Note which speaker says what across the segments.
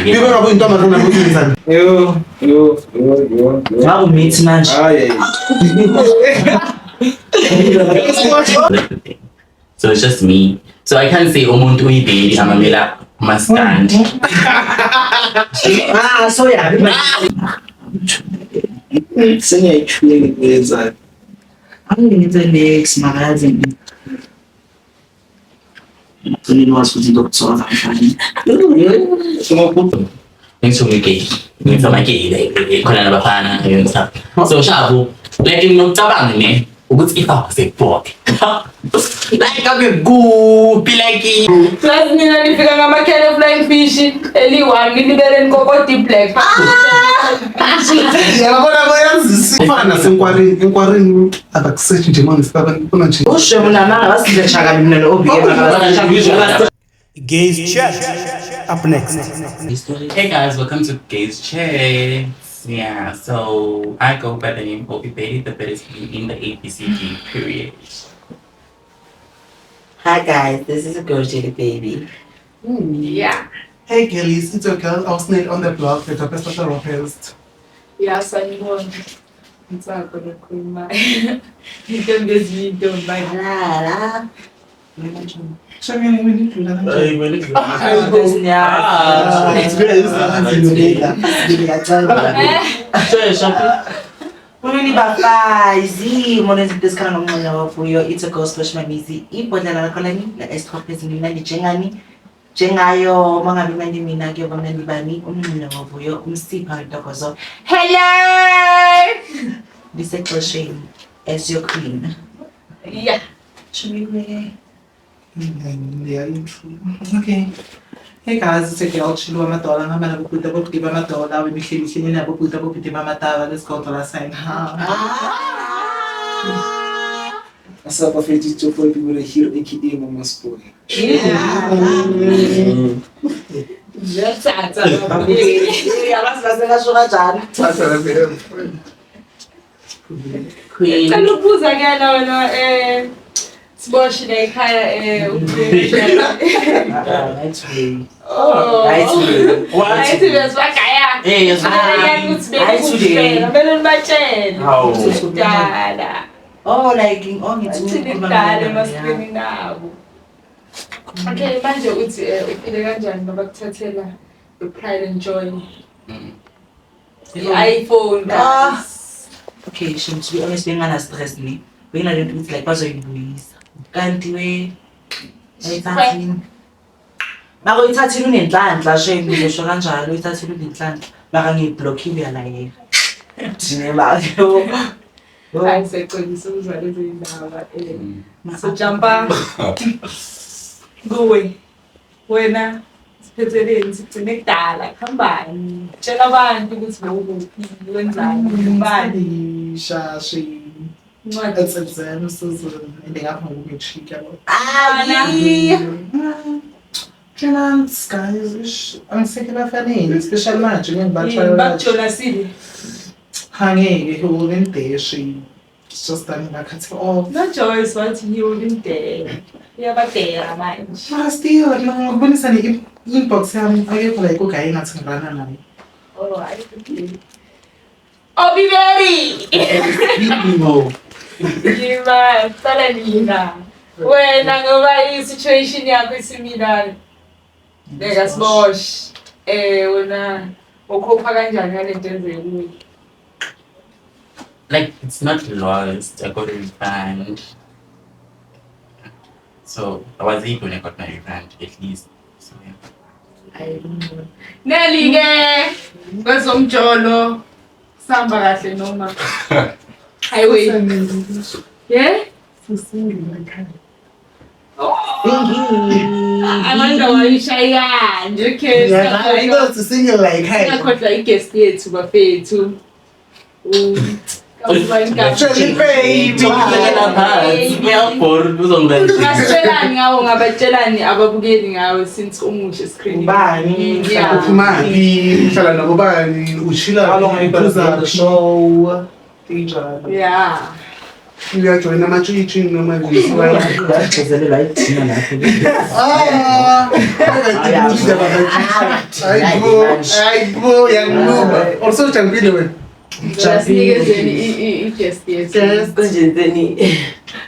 Speaker 1: Bibe ngabe uyintombazana bozenzani?
Speaker 2: Yo, yo, yo, yo, yo.
Speaker 3: Ngabe umithi manje.
Speaker 2: Hayi.
Speaker 4: So it's just me. So I can't say umuntu uyi-baby amamela mastand.
Speaker 3: Ah, so yabi
Speaker 2: Sengiyayithule ngikuyenzayo.
Speaker 3: Angingenze next makazi. Ngicela wazi ukuthi ngizokuthola kanjani.
Speaker 4: Ngithi ngi-gay. Ngithi ama-gay like khona nabafana and stuff. So shabu like nginokucabanga ne ukuthi if I was a boy. Like abe kuphi like
Speaker 5: Plus nina nifika ngama-can of flying fish eliyi-one nilibele nikokoti black.
Speaker 1: Yabona bayazisi. Ufana nasenkwarini, enkwarini abakusethi nje manje abana nje.
Speaker 3: Usho mina manga basidle shaka mina no-Obi.
Speaker 6: Gays Chat. Up next.
Speaker 4: Hey guys, welcome to Gays Chat. Yeah, so I go by the name Obi Betty, the baddest in the ABCD period.
Speaker 7: Hi guys, this is a girl Jelly Baby.
Speaker 5: Yeah.
Speaker 1: Hey girlies, it's your girl Ausnate on the block, the toughest of the roughest.
Speaker 5: Yeah, sanibona. Ntsako lokhulumayo. Intombi ezinye intombi.
Speaker 7: La la.
Speaker 1: Shamini mina idlula kanjani?
Speaker 7: Molweni bafazi, molweni izinto ezikhala ngomnxeba wavuyo. It's a girl slash mamizi. Ibhodlela lakho lami la esichophe mnandi njengani. Njengayo mangabe mnandi mina kuyoba mnandi bani umnxeba wavuyo umsipha wentokozo. Hello! Ndisexesheni as your queen.
Speaker 5: Yeah.
Speaker 7: Chumile.
Speaker 1: Yeah, intro. Okay. Hey guys, it's your girl Chilu Amadola. Ngihamba nabobhuti abobhuti bamadola, wemihle emihle nabobhuti abobhuti bamataba. Let's go dollar sign. Ha.
Speaker 2: What's up, bafethu? It's your boy People here, aka Mama's Boy.
Speaker 5: Ngiyathatha.
Speaker 7: Abazi basengasho kanjani.
Speaker 4: Queen.
Speaker 5: Cela ukubuza ke na wena siboshi la ekhaya ukhuluma.
Speaker 7: Right way.
Speaker 5: Oh.
Speaker 7: Right way.
Speaker 4: What?
Speaker 5: Ayithi besibagaya.
Speaker 4: Hey, yes.
Speaker 5: Hayi ukuthi
Speaker 7: Hayi today.
Speaker 5: bekuphela. Kumele nibatshele.
Speaker 4: Hawu.
Speaker 5: Kudala.
Speaker 7: Oh, like oh ngithi
Speaker 5: Thini kudala emasikweni nabo. Okay, manje uthi uphile kanjani babakuthathela your pride and joy? I-iPhone
Speaker 7: Ah.
Speaker 5: guys.
Speaker 7: Okay, shame to be honest, bengana stress ni. Benginalento ukuthi like bazoyibuyisa. Kanti we ayithathini. Maka uyithathile unenhlanhla shame ngizosho kanjalo uyithathile unenhlanhla. Maka ngiyiblockile uyalayeka. Jine bakho.
Speaker 5: Hayi siyacebisa ukuzwa lezi ndaba. So jumpa kuwe. Wena siphetheleni sigcine kudala kuhambani. Tshela abantu ukuthi bowukuphi, wenzani, ubani.
Speaker 1: Shashi.
Speaker 5: Incwadi.
Speaker 1: It's exam season and ngapha ngoku-matric yabo.
Speaker 7: Ayi.
Speaker 1: Three guys, ish, angisekho ebafaneni, especially manje ngibatshaya.
Speaker 5: Bakujonasile.
Speaker 1: Angeke, he wouldn't dare she. It's just that ngibakhathe off.
Speaker 5: No Joyce wathi he wouldn't dare. Uyabadera manje.
Speaker 1: Mara still, like ngikubonisa ne-inbox yami akekho like ugayi engathi ngirana naye.
Speaker 5: Oh, hayi. Obi Berry. Yima, sala nina. Wena ngoba i-situation yakho isimilana. Beka sibosh. Wena ukhopha kanjani ngalento enzeke kuwe?
Speaker 4: Like it's not lost. I got a refund. So I was able when I got my refund at least. So yeah.
Speaker 5: Nelly ke kwezomjolo sihamba kahle noma highway. Yeah? Amanda wayishaya nje okay.
Speaker 1: Yeah, I single like hey.
Speaker 5: Singakhohlwa i-guest yethu bafethu.
Speaker 1: Jelly baby.
Speaker 5: Ungasitshelani ngawo ngabatshelani ababukeli ngawe since umuhle screen.
Speaker 1: Ubani?
Speaker 5: Yeah.
Speaker 1: Uphumaphi? Uhlala nabobani? Ushila
Speaker 8: How long have you been
Speaker 1: uphuza
Speaker 8: on the show? Tinjalo.
Speaker 5: Yeah.
Speaker 1: Uyajoyina amatshitshi noma nje.
Speaker 3: Wagcizelelwa yithina lapho.
Speaker 1: Ah, hayibo, hayibo, yangiluba. Also ujabulile wena.
Speaker 5: Sinikezeni i-guest yethu.
Speaker 1: Guest.
Speaker 8: Kunjenzeni?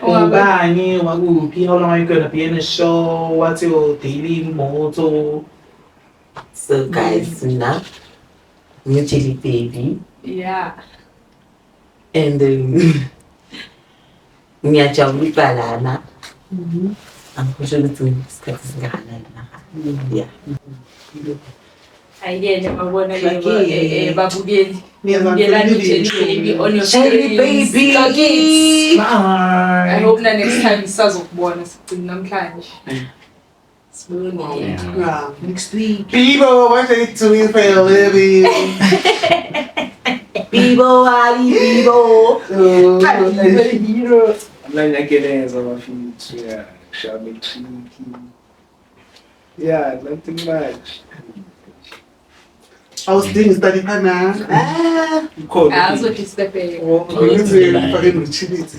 Speaker 1: Ubani, wakuphi, how long are you gonna be in the show? What's your daily motto?
Speaker 8: So guys, mina ngiJelly Baby
Speaker 5: Yeah.
Speaker 8: and ngiyajabula ukuba lana. Angikusho ukuthi isikhathi singakanani la. Yeah.
Speaker 5: Ayiyena babona ke
Speaker 7: Okay.
Speaker 5: babukeli.
Speaker 1: Niyazwa
Speaker 5: Bukelani
Speaker 1: ngifuna
Speaker 5: Jelly Baby on your
Speaker 7: Jelly
Speaker 5: screens.
Speaker 7: Baby.
Speaker 5: Kids. I
Speaker 1: Bye.
Speaker 5: hope na next time sisazokubona sigcina namhlanje. Sibone.
Speaker 1: Yeah.
Speaker 7: Next week.
Speaker 1: People, what are you doing for a living?
Speaker 7: Bibo Ali Bibo.
Speaker 1: Oh,
Speaker 2: Mna ngiyageleza bafethu, yeah, ngishaya matric. Yeah, nothing much.
Speaker 1: Awusidingi study partner.
Speaker 7: Ah.
Speaker 2: Ukhona.
Speaker 5: Azodisturb.
Speaker 1: Ngize ngifake nochiliti.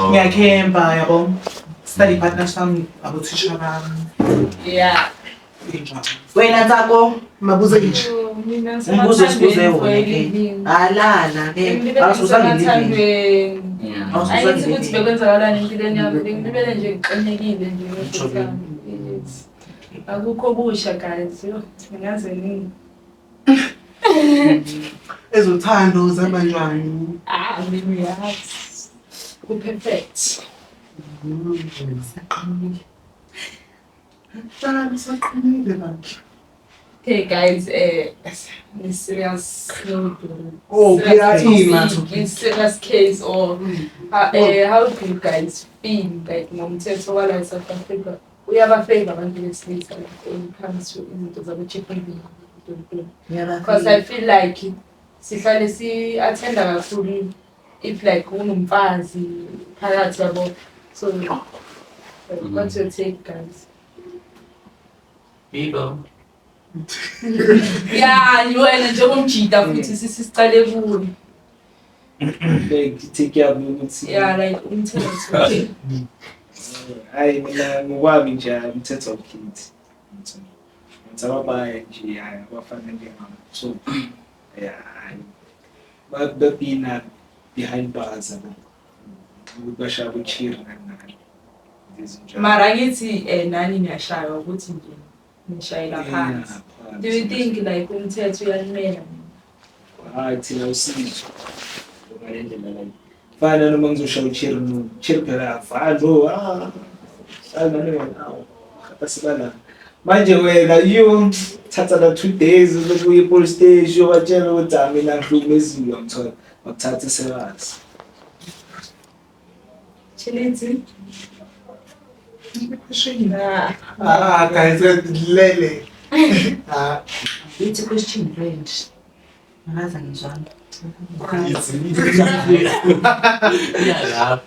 Speaker 1: Ngiyakhempa yabo. Study partner sami abothisha bami.
Speaker 5: Yeah.
Speaker 1: Injalo.
Speaker 7: Wena Tsako,
Speaker 1: Mabuzo nje.
Speaker 5: Mina
Speaker 7: umbuzo esibuze
Speaker 5: ngisemathandweni for
Speaker 7: wona
Speaker 5: a
Speaker 7: ke.
Speaker 5: living.
Speaker 7: Alala ke.
Speaker 5: Ngilibele
Speaker 7: Awususanga living.
Speaker 5: ngisemathandweni.
Speaker 4: Yeah.
Speaker 5: Angithi ukuthi bekwenzakalani empilweni yami, bengilibele nje ngiqinekile nje ngesikhathi sami. Yes. Akukho kusha guys. Yo, ngingaze nini.
Speaker 1: Ezothando zihamba njani?
Speaker 5: Ah, mina uyazi. Ku-perfect.
Speaker 1: Saqinile. Hlala saqinile bandla.
Speaker 5: Okay guys, this serious
Speaker 1: Oh,
Speaker 5: serious
Speaker 1: kuyathina.
Speaker 5: topic, this serious case or how do you guys feel like ngomthetho wala e-South Africa uyaba-favor abantu besilisa like when it comes to izinto zabo-GBV because I feel like sihlale si-attenda kakhulu if like unomfazi phakathi yabo, so like, what's your take guys?
Speaker 4: Bibo.
Speaker 5: Yeah, wena njengomjida futhi sisicale kuwe.
Speaker 2: Like take yami ukuthi
Speaker 5: Yeah, like umthetho.
Speaker 2: Hayi mina ngokwami nje hayi, umthetho awukhethi. Ngithi ababaya nje hayi abafana njengami. So yeah, hayi. Babina behind bars yabo. Ukuthi bashaya bo-cheer nani nani. Izinto
Speaker 5: Mara ngithi nani niyashaywa ukuthi nje nishayela phansi. Do you think like umthetho uyalimela?
Speaker 2: Hayi thina usizo. Ngale ndlela like fana noma ngizoshaya u-cheer no cheer phela avalo ah hlala nani wena awu sibala manje wena you thatha la 2 days uzokuya e-police station ubatshela ukuthi ah mina ngihlukumeziwe ngithola bakuthathe serious.
Speaker 5: Chilitsi?
Speaker 1: Question.
Speaker 5: Nah.
Speaker 1: Ah, guys, lele. Ah,
Speaker 7: Ithi question friend. Ngaza ngizwana.
Speaker 4: Yeah, la.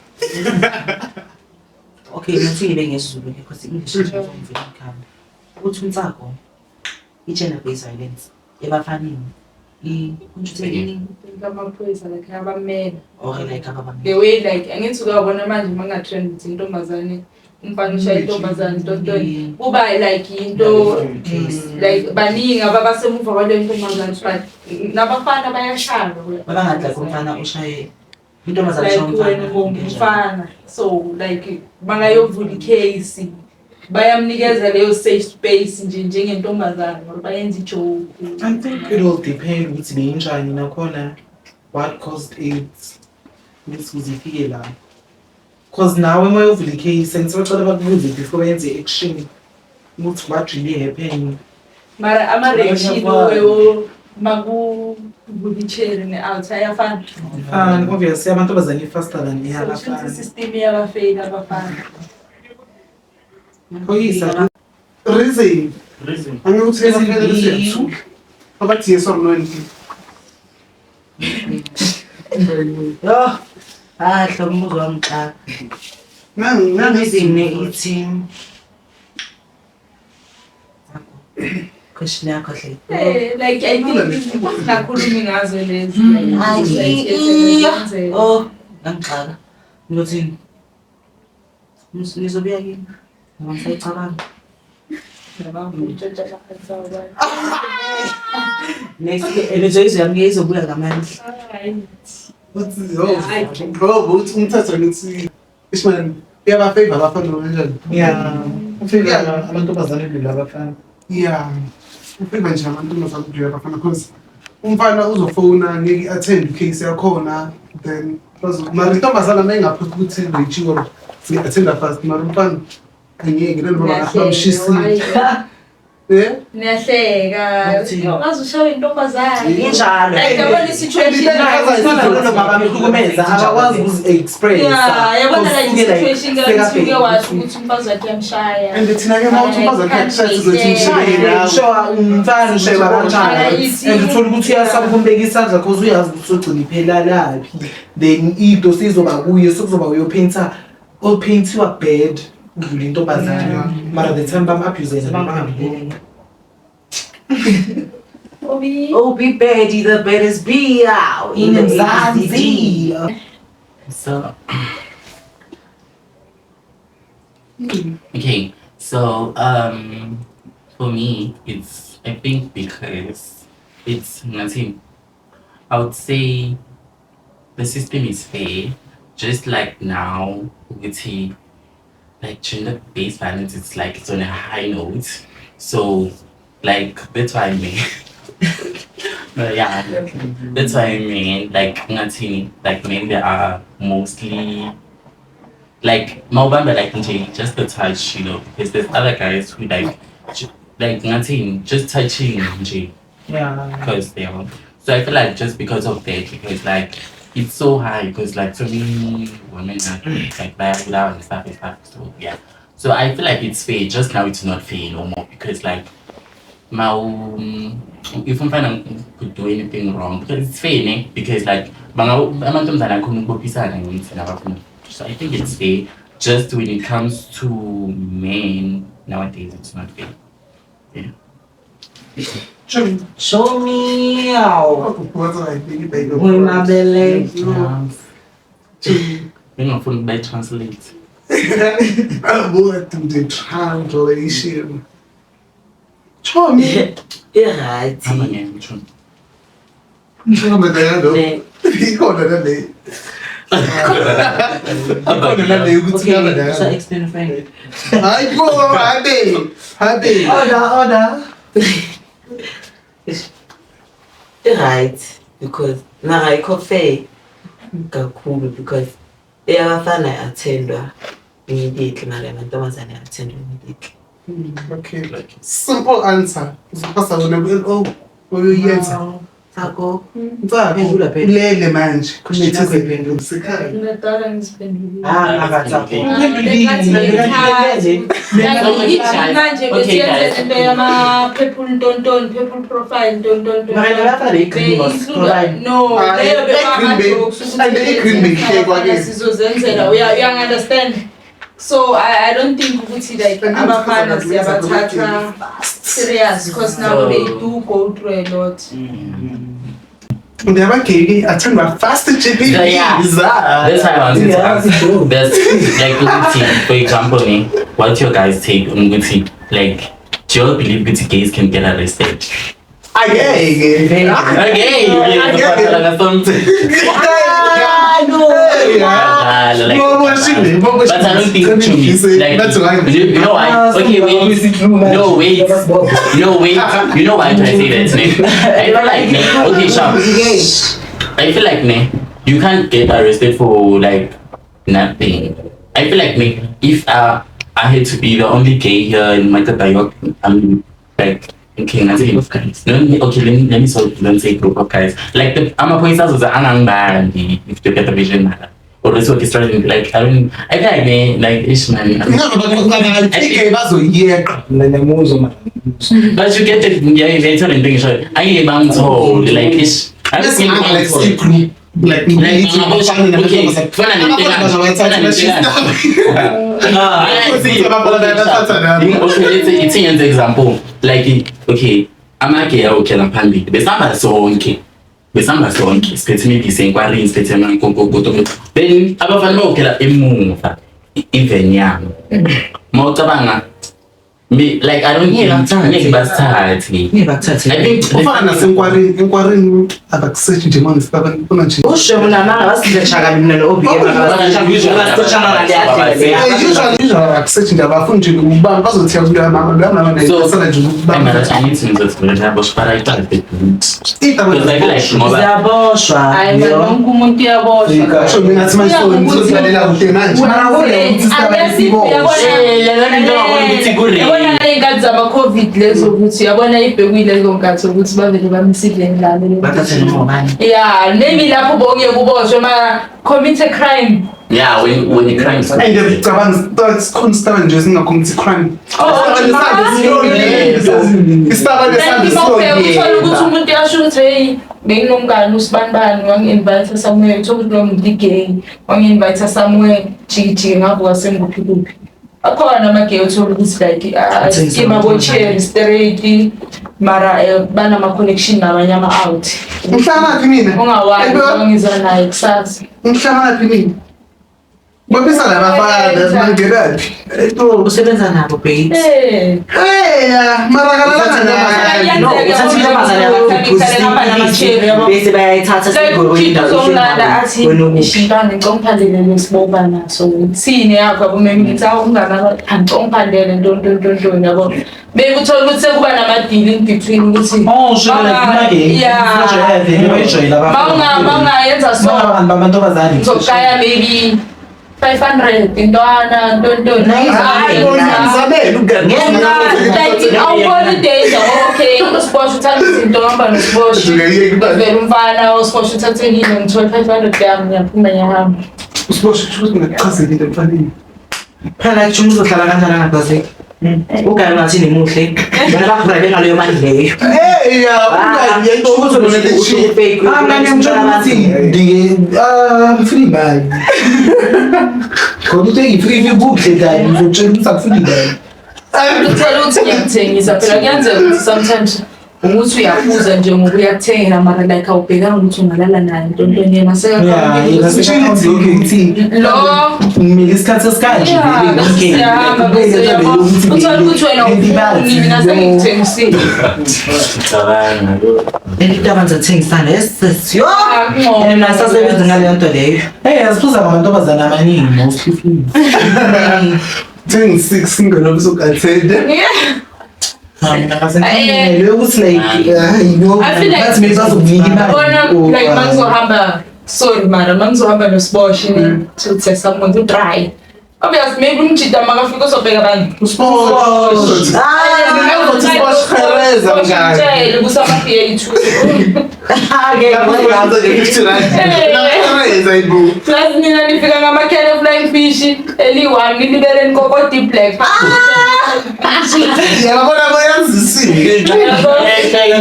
Speaker 7: Okay, ngathi ngibe ngesiZulu ke because English ngizongivela igama. Uthi uNtsako i-gender based violence ebafaneni. I kusho ini
Speaker 5: Think amaphoyisa like abamela.
Speaker 7: or like ababameli.
Speaker 5: The way like angithi uyabona manje manga-trend ukuthi intombazane umfana ushaya intombazane ntontoni kuba like into like baningi ababasemuva kwale ntombazane but nabafana bayashaywa.
Speaker 7: Babangathi like umfana ushaye intombazane
Speaker 5: like
Speaker 7: ushaye
Speaker 5: wena
Speaker 7: umfana.
Speaker 5: ungumfana so like bangayovula i-case bayamnikeza leyo safe space nje njengentombazane or bayenza i-joke.
Speaker 1: I think it will depend ukuthi beyinjani nakhona what caused it ukuthi kuze ifike la. Cause nawe uma uyovula i-case angithi bacala bakubuze before bayenze i-action ukuthi what really happened.
Speaker 5: Mara ama-reaction wewo makuvula i-cherry ne-out ayafana.
Speaker 1: And obviously amantombazane faster than
Speaker 5: So shuthi
Speaker 1: abafana.
Speaker 5: i-system iyabafeyila abafana.
Speaker 1: Phoyisa.
Speaker 6: Reason.
Speaker 4: Reason.
Speaker 6: Angikuthi
Speaker 1: Reason
Speaker 6: bafanele
Speaker 1: being-
Speaker 6: siyathuka. Abathi yes or no nje.
Speaker 7: Yo. Ah, hlobo umbuzo wami xa.
Speaker 6: Nang nang
Speaker 7: Reason ithi Question yakho hle.
Speaker 5: Like I think singakhulumi ngazo lezi.
Speaker 7: Hayi, oh, ngangixaka. Ngizothini? Nizobuya kimi. Ngoba ngisayicabanga. Next nizoyizwa yami izobuya ngamandla.
Speaker 6: Uthi yo, bro, uthi umthetho ngithi Ishmael uyabafavor abafana kanjani?
Speaker 1: Yeah. Ufika amantombazane edlula abafana.
Speaker 6: Yeah. Ufavor nje amantombazane kudlula abafana because umfana uzofona ngeke i-attend i-case yakhona then mara intombazana uma ingaphuthi ukuthi rechiwe siyi-attenda fast mara umfana angeke lelo baba bamshisile. Eh?
Speaker 5: Niyahleka.
Speaker 7: Ukuthini?
Speaker 5: Ungaze ushawe intombazane.
Speaker 7: Injalo.
Speaker 5: Like yabona i-situation
Speaker 1: Fana nalo baba behlukumeza abakwazi ukuzi-expressa.
Speaker 5: Yeah, yabona like
Speaker 1: Usuke, like,
Speaker 5: i-situation kathi uke washo
Speaker 1: sekabhekile.
Speaker 5: ukuthi umfazi wakhe uyamshaya.
Speaker 6: And thina-ke uma uthi umfazi wakhe akushaya sizothi mshaye nawe.
Speaker 1: Sure, umfana ushaywa kanjani
Speaker 5: Shaya
Speaker 1: and uthole ukuthi uyasaba ukumbeka isandla cause uyazi ukuthi uzogcina iphela laphi then into seyizoba kuye sekuzoba uyopainta opaintiwa bad udlula intombazane mara the time bam-abuse yena bangamboni.
Speaker 5: Obi.
Speaker 7: Oh, be baddie, the baddest be out.
Speaker 1: In Mzansi.
Speaker 4: So okay, so for me it's I think because it's nothing. I would say the system is fair, just like now with the like gender-based violence, it's like it's on a high note. So like that's why I mean but yeah, that's why I mean like nothing like men they are mostly like Mobamba like nje, just the touch, you know, because there's other guys who like like nothing, just touching nje,
Speaker 1: Yeah.
Speaker 4: because they are. So I feel like just because of that, because like it's so high, because like so many women are like blah and stuff and stuff. So yeah. So I feel like it's fair. Just now it's not fair no more because like my if umfana could do anything wrong because it's fair ne? Because like amantombazane akhona ukubophisana ngithi nabafuna. So I think it's fair. Just when it comes to men nowadays it's not fair.
Speaker 7: Show me how.
Speaker 6: What's I think they
Speaker 7: With my belly.
Speaker 4: Bengafuni ukubayi-translate.
Speaker 6: I want to do translation. Chomi.
Speaker 8: I-right.
Speaker 4: Hamba ngeke
Speaker 6: Njengoba
Speaker 8: Ne-
Speaker 6: ikhona nale. Ikhona nale ukuthi
Speaker 7: Okay,
Speaker 6: ngaba
Speaker 7: so
Speaker 6: nayo.
Speaker 7: explain friend.
Speaker 6: Hayi bo, habe. Habe.
Speaker 1: Order, order.
Speaker 8: I-right because mara ayikho fair kakhulu because eyabafana i-attendwa immediately mara yamantombazane i-attendwa immediately.
Speaker 6: Okay. Simple answer. Uzopasa wena ku-LO oyoyenza.
Speaker 7: Sako.
Speaker 6: Ntsako.
Speaker 7: Phendula phela.
Speaker 6: Ulele manje.
Speaker 7: Question yakho iphendula.
Speaker 6: Sekhaya.
Speaker 5: Ngiyadala ngiziphendulile.
Speaker 7: Ah, akatsako.
Speaker 5: Manje besiyenze into yama-purple ntontoni, purple profile ntontonto.
Speaker 7: Mara yabafana beyi-green box, profile.
Speaker 5: No,
Speaker 6: Ah,
Speaker 5: leyo
Speaker 6: i-green bay-
Speaker 5: bekwama-jokes ukuthi
Speaker 6: and i-green bay ihlekwa ke.
Speaker 5: sizozenzela. Uyangi-understand? So I don't think ukuthi like
Speaker 6: And
Speaker 5: abafana
Speaker 6: then
Speaker 5: siyabathatha serious because now they do go through a lot.
Speaker 6: Ndiyabageli athandwa fast GP.
Speaker 4: Yeah. That's why I wanted to ask. That's like ukuthi, for example, ne, what's your guys' take on ukuthi, like, do you all believe ukuthi gays can get arrested?
Speaker 6: Angeke.
Speaker 4: Okay, yeah, something.
Speaker 7: Ah, no.
Speaker 4: Like,
Speaker 6: Bobo
Speaker 4: but I don't think to me, like,
Speaker 6: That's why.
Speaker 4: you know why? Okay, wait. No, wait. No, wait. You know why do I say that, ne? I feel like, ne, okay, sharp. I feel like, ne, you can't get arrested for like nothing. I feel like, ne, if I had to be the only gay here in Makatayok, I'm like, okay, nothing. No, okay, let me so don't say group of guys. Like the I'm a police officer, if you get the vision, man. Or this work is starting like I don't I feel like ne, like ish man.
Speaker 6: Igay bazoyiyeqa.
Speaker 2: Ngiyamuzwa man.
Speaker 4: But you get it, yeah, they tell him things. I get told like ish. I
Speaker 6: Bese
Speaker 4: don't
Speaker 6: like
Speaker 4: think
Speaker 6: igroup. Like
Speaker 4: Like,
Speaker 6: ngithi abafana
Speaker 4: okay,
Speaker 6: namantombazane.
Speaker 4: kufana nento
Speaker 6: Abafana
Speaker 4: kanje,
Speaker 6: bayathatha
Speaker 4: kufana nento kanje.
Speaker 6: Ukuthi abafana bayathatha nabo.
Speaker 4: Okay, let's say ithi ngenze example like okay amage okay la phambili besihamba sonke besihamba sonke siphethe imibhisi enkwarini siphethe amankonkokoto then abafana bawukhela emuva even yami uma ucabanga me like I don't
Speaker 7: Ngeke
Speaker 4: think
Speaker 7: bakuthathe.
Speaker 4: ngeke basithathe
Speaker 7: Ngeke bakuthathe.
Speaker 4: I think
Speaker 6: Ufana nasenkwarini, enkwarini abakusethi nje manje sibona nje.
Speaker 7: Usho mina manga basidlesha kabi mina no-Obi.
Speaker 6: Usually abakusethi nje abafuni nje ukubamba bazothi kuloya mama loya mama naye
Speaker 4: So-
Speaker 6: sala nje ukubamba.
Speaker 4: angithi ngizothi boshpara iqale
Speaker 6: Iy'taba
Speaker 4: Because I feel like ngoba
Speaker 7: Ziyaboshwa.
Speaker 5: Hayi man, wonke umuntu uyaboshwa.
Speaker 6: Sho mina athi manje ngizodlalela kuhle manje.
Speaker 1: Mara kule ukuthi isitaba isiboshwe.
Speaker 4: lona into ngabona ukuthi ku
Speaker 5: Yabona ngey'nkathi zama-COVID lezo ukuthi yabona ibhekile lezo nkathi ukuthi bavele bamisile ndlalo.
Speaker 7: Bathathe noma ubani.
Speaker 5: Yeah, maybe lapho bokuye kuboshwe ma commit a crime.
Speaker 4: Yeah, when the crime is
Speaker 6: And ngicabanga sikhona isitaba nje singacommit crime.
Speaker 5: Oh,
Speaker 6: Isitaba
Speaker 5: Like
Speaker 6: lesambe
Speaker 5: uthola ukuthi umuntu uyasho ukuthi hey benginomngani usibanibani wangi-invite somewhere uthola ukuthi lowo muntu i-gay wangi-invite somewhere jiki jiki ngavuka sengikuphi kuphi akhona amagay uthola ukuthi like
Speaker 7: Athengisa
Speaker 5: abo-cherry straight mara banama-connection nabanye ama-out
Speaker 6: Ngihlanganaphi mina?
Speaker 5: ungawazi ongiza naye kusasa
Speaker 6: Ngihlanganaphi mina? Babisa labafana mangenaphi? Eto.
Speaker 7: Usebenza nabo babes.
Speaker 5: Eh,
Speaker 6: Hey, mara kalalanga naye.
Speaker 7: No, uthatha intombazane yabaphuzisa bese bayayithatha
Speaker 5: Like
Speaker 7: seyigolweni
Speaker 5: uthi
Speaker 7: indawo
Speaker 5: uzomlanda athi
Speaker 7: wena ukuphi?
Speaker 5: shintana ngicela ungiphandele lesiboba naso thini yakho yabo meme ngithi awu umngane angicela ungiphandele ntoni ntoni ntoni ntoni yabo maybe uthole ukuthi sekuba nama-deal in between ukuthi
Speaker 1: Oh, sure, like image.
Speaker 5: Yeah.
Speaker 1: Vele bayijwayele abafana.
Speaker 5: mawungayenza so
Speaker 1: Abantu bamantombazane.
Speaker 5: ngizokukaya maybe 500 intwana ntoni ntoni Hayi,
Speaker 6: Ngizabela ukugana.
Speaker 5: like awubona i-danger okay usibosh uthatha izinto hamba nosibosh vele umfana usibosh uthathekile ngithole 500 yami ngiyaphuma ngiyahamba
Speaker 6: Usiboshwe ukuthi ngikuchazele into emfaneni.
Speaker 7: Phela like umuntu uzohlala kanjani angagazeki? Ugaye ungathi nimuhle. Wena bakurabe ngaleyo mali leyo.
Speaker 6: Hey, ya, ungayi
Speaker 1: Ah, mina ngiyamtshela ukuthi ngifuna imali. Ngoba into engifuna ikuhle kanye ngizokutshela ukuthi akufuni imali.
Speaker 5: Uthole ukuthi ngiyakuthengisa phela kuyenzeka ukuthi sometimes ukuthi uyaphuza nje ngoba uyakuthengela mara like awubhekanga ukuthi ungalala naye ntontoni yena
Speaker 1: Yeah, yena
Speaker 5: sekathi
Speaker 1: ukuthi
Speaker 5: lo
Speaker 1: ngimele isikhathi esikanje
Speaker 5: Yeah,
Speaker 1: vele
Speaker 5: bese
Speaker 1: ngingene.
Speaker 5: siyahamba bese uyabo uthole ukuthi wena awufuni mina sengikuthengisile
Speaker 4: cabanga lo
Speaker 7: Lento abantu athengisana yes yo.
Speaker 5: Ah, kungcono.
Speaker 7: And mina sasebenza ngaleyo nto leyo.
Speaker 1: Hey, asiphuza ngamantombazane amaningi mostly females.
Speaker 6: 26 ngenoba uzokathenda.
Speaker 5: Yeah.
Speaker 1: Ah, mina ngasengimelwe ukuthi like you know,
Speaker 5: I feel like-
Speaker 1: bathi maybe bazokunika imali.
Speaker 5: Yabona
Speaker 1: or,
Speaker 5: like mangizohamba sorry mara mangizohamba nosiboshi ne to someone to try obviously maybe umjida makafika uzobheka abantu
Speaker 6: Usiboshwe. Uzothi Sibosh Hereza mngani.
Speaker 5: Mtshele kusamafiye ithu
Speaker 6: Lapho uzoyenza nje 50 rand. Hereza ibu.
Speaker 5: Plus nina nifika ngamakhele flying fish eli-one nilibele nikokodi black
Speaker 6: Yabona bayazisile.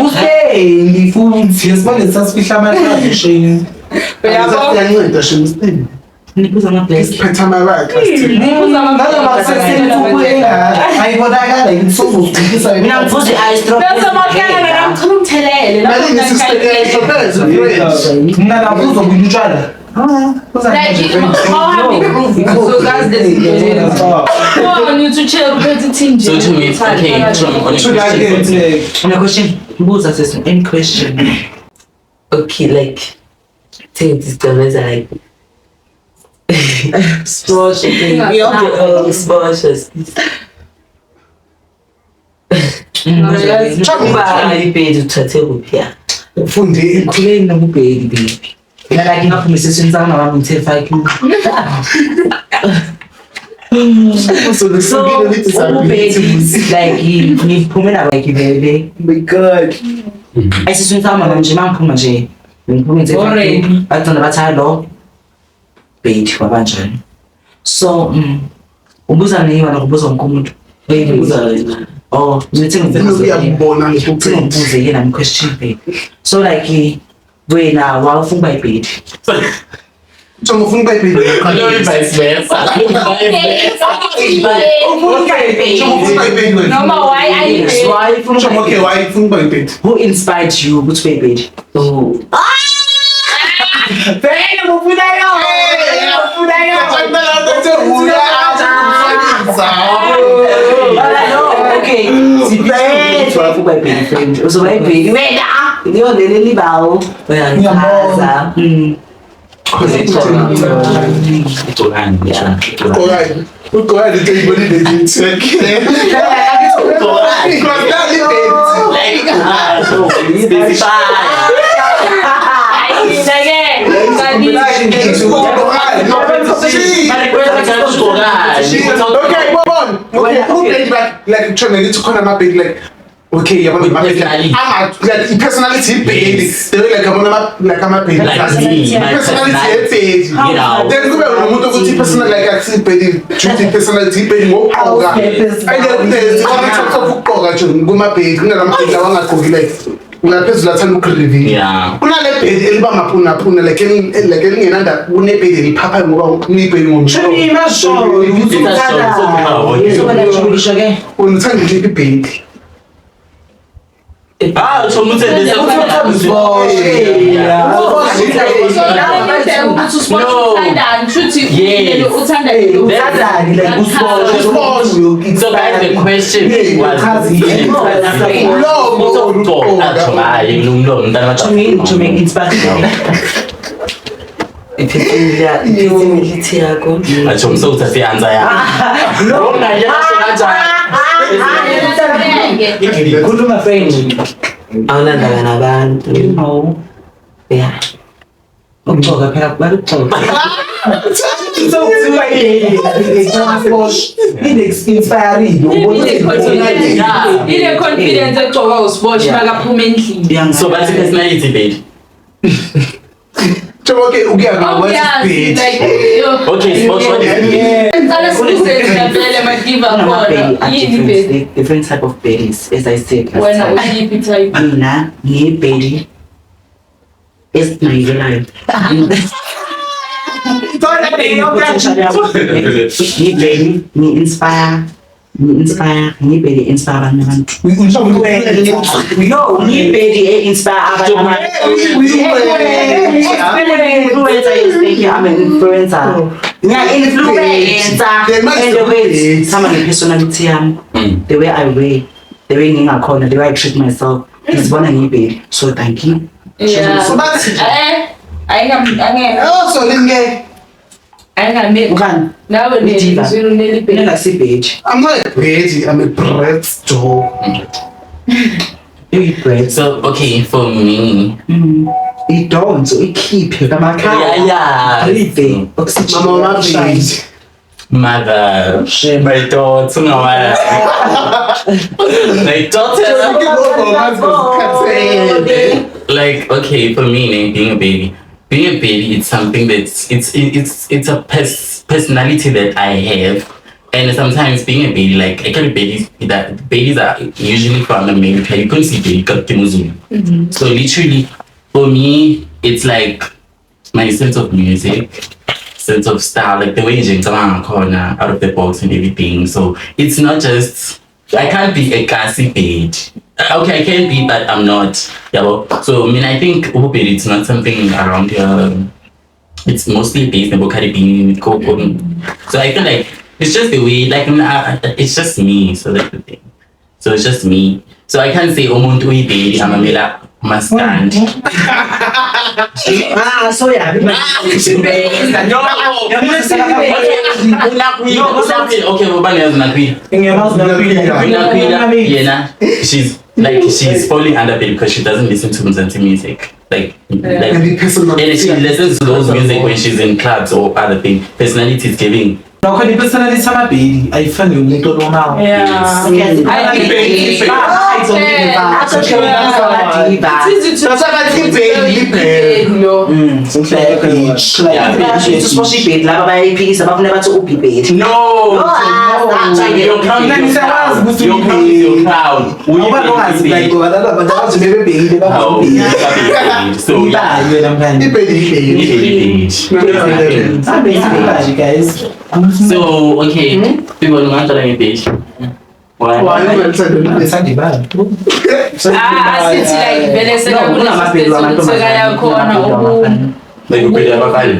Speaker 1: Kuseni futhi sibone sasifihla amahlazo shame.
Speaker 5: Uyabo?
Speaker 6: Siyanceda shame sithini.
Speaker 7: Niphuza ama-black.
Speaker 6: Siphethe amabakha sithini.
Speaker 1: Nalama sesentsuku engaka ayibonakala ngisozozigcikisa
Speaker 7: Mina ngiphuza i-ice drop.
Speaker 5: Bese amakhele namchela umthelele
Speaker 6: Mali ngisistekele phezulu friends.
Speaker 1: Mina lapho uzobuya utshwala.
Speaker 5: Like mawuhamba igroove uzozazi lezi zinto lezi. Khona uthi ucherry uphethe ithinje.
Speaker 4: So to me, okay, from on a question.
Speaker 7: Una question. Buza sesi any question.
Speaker 8: Okay, like thengisa like
Speaker 7: Sbosh.
Speaker 8: oh, siboshe. Uba ibhedi uthathe kuphi ya?
Speaker 6: Ufunde
Speaker 7: Khuleni nokubheki baby. Mina like ngaphuma esiswini sami nami ngithe fuck you. So ubheki like ngiphume nabo like vele.
Speaker 2: My God.
Speaker 7: Esiswini sami mama nje mangiphuma nje ngiphume ngithe fuck you.
Speaker 5: Already.
Speaker 7: Bagcina bathi hayi lo bheki wabanjani. So ubuza neyiwa nokubuza wonke umuntu.
Speaker 8: Ubuza wena.
Speaker 7: Oh, ngithe ngibuze.
Speaker 6: Uyabona
Speaker 7: Ngithe ngibuze yena nami question baby. So like Wena wawufuna ukuba ibhedi.
Speaker 6: Njengoba ufuna ukuba ibhedi.
Speaker 4: No, vice versa.
Speaker 6: Njengoba ufuna ukuba ibhedi wena.
Speaker 5: Noma why are you
Speaker 7: Yes, why ufuna
Speaker 6: Njengoba
Speaker 7: ukuba
Speaker 6: okay,
Speaker 7: ibhedi?
Speaker 6: why ufuna ukuba ibhedi?
Speaker 7: Who inspired you ukuthi ube ibhedi?
Speaker 8: Oh.
Speaker 7: Vele ufuna yona. Ufuna yona. No, okay. Sibhedi ukuba ibhedi friend. Uzoba ibhedi wena. Leyo leli libawo. Uyangichaza.
Speaker 4: Yeah.
Speaker 6: Ugqoka into eyibonile nje. Because that
Speaker 4: Like, so specify.
Speaker 6: Okay, bon. Okay, who played back like trying to khona ama-big like okay, yabona
Speaker 4: With
Speaker 6: ama-big
Speaker 4: personality.
Speaker 6: ama like i-personality ibhedi.
Speaker 4: Yes.
Speaker 6: They were like yabona ama like ama-big
Speaker 4: Like me, my
Speaker 6: personality
Speaker 4: personality.
Speaker 6: ebhedi.
Speaker 4: You know.
Speaker 6: Then kube nomuntu ukuthi personal like akusibhedi due to personality ibhedi ngokugqoka. And then there's different types of ukugqoka nje kumabhedi kunalama-bhedi lawa angagqoki like ngaphezulu athanda ukureveal.
Speaker 4: Yeah.
Speaker 6: Kunale bhedi eliba maphuna like like elingenanda kunebhedi eliphaphayo ngoba kunebhedi ngomsholo.
Speaker 7: Ngisho ke.
Speaker 6: Uthanda iliphi ibhedi?
Speaker 4: Ah, so muthe
Speaker 7: Uthandani like usiboshe.
Speaker 4: So guys, the question was
Speaker 7: To make inspire.
Speaker 8: Iphethe yakho.
Speaker 4: Atsho msowuthathe i-answer yakho.
Speaker 7: No. Khuluma friend.
Speaker 8: Awunandaba nabantu.
Speaker 7: No.
Speaker 8: Yeah.
Speaker 7: Ukugcoka phela kubalukugcoka.
Speaker 5: Ile confidence egcoka usibosh makaphuma endlini.
Speaker 4: So that's personality babe.
Speaker 6: Njengoba okay ukuya nga what is
Speaker 5: Obvious,
Speaker 6: bhedi?
Speaker 5: like, yo.
Speaker 4: Okay, Sbosh, what is bhedi?
Speaker 5: Ngicela sibuze nje vele madiva
Speaker 7: Kunama-berry
Speaker 5: khona.
Speaker 7: are
Speaker 5: Yini
Speaker 7: different,
Speaker 5: baby?
Speaker 7: different type of berries as I said last
Speaker 5: Wena
Speaker 7: time.
Speaker 5: uyiphi type?
Speaker 7: Mina ngiyibheri ezinakekelayo. Ngiyibheri ngi-inspire ngi-inspire ngiyibheri inspire abanye abantu. No, ngiyibheri e-inspire abanye abantu. Influencer, yes, thank you. I'm an influencer. Ngiya-influencer. And the way sama nge-personality yami, the way I wear, the way ngingakhona, the way I treat myself, ngizibona ngiyibheri. So thank you.
Speaker 5: Yeah.
Speaker 6: So bathi
Speaker 5: Eh, ayingam angeke
Speaker 6: oh so linge
Speaker 5: ayingameli.
Speaker 7: Ubani?
Speaker 5: Nawe
Speaker 7: Udiva.
Speaker 5: nje uneli
Speaker 7: Mina ngasibheji.
Speaker 6: I'm not a bhedi, I'm a bread dog.
Speaker 7: Uyi-bread.
Speaker 4: So okay, for me.
Speaker 7: Idonso ikhiphe kamakhala.
Speaker 4: Yeah, yeah.
Speaker 7: Breathe. Oxygen.
Speaker 6: Mama wamabhedi.
Speaker 4: Mother. My daughter, no. My daughter. Like okay, for me, ne, being a baby, it's something that's it's a personality that I have, and sometimes being a baby, like I can babies that babies are usually from America. You couldn't see baby got Zulu. So literally, for me, it's like my sense of music, sense of style, like the way corner out of the box and everything. So it's not just I can't be a classy page. Okay, I can be, but I'm not. Yeah, well, so I mean, I think Ububiri, it's not something around here. It's mostly based in Caribbean, Coco. So I feel like it's just the way, like it's just me. So that's the thing. So it's just me. So I can't say umuntu uyibheli amamela mastand.
Speaker 7: Ah, so yeah.
Speaker 4: No. Okay, ubani yazi Nakwila? Nakwila, yena, she's like she's falling under baby because she doesn't listen to Mzansi music. Like
Speaker 6: And the
Speaker 4: and she listens to those music when she's in clubs or other thing. Personality is giving
Speaker 1: Nakhona i-personality amabhedi ayifani nomuntu onormal.
Speaker 5: Yeah. I think it's easy to
Speaker 6: That's why bathi ibhedi libhedi.
Speaker 5: lo.
Speaker 7: Sibosha ibhedi laba bayayiphikisa bafuna bathi uphi ibhedi.
Speaker 4: No.
Speaker 7: Ah,
Speaker 4: Your crown
Speaker 1: Mina
Speaker 4: is your
Speaker 1: ngisakwazi
Speaker 4: crown.
Speaker 1: ukuthi
Speaker 4: Your crown is your crown.
Speaker 1: Ngoba nongazi like ngoba laba bantu abathi bebebhekile
Speaker 4: Hawu,
Speaker 1: bangabheki.
Speaker 4: So yeah.
Speaker 1: Ibali wena mngani.
Speaker 6: Ibhedi libhedi.
Speaker 4: Ibhedi.
Speaker 1: Hambe ibali guys.
Speaker 4: So okay, people ungaqala ngebheji. Why?
Speaker 6: Why ungalithandi ibhedi?
Speaker 1: Ngithanda ibali.
Speaker 5: Ah, asithi like vele
Speaker 7: Kunamabhedi
Speaker 5: sekakulesi yakhona uku
Speaker 4: Like ubhedi abafana.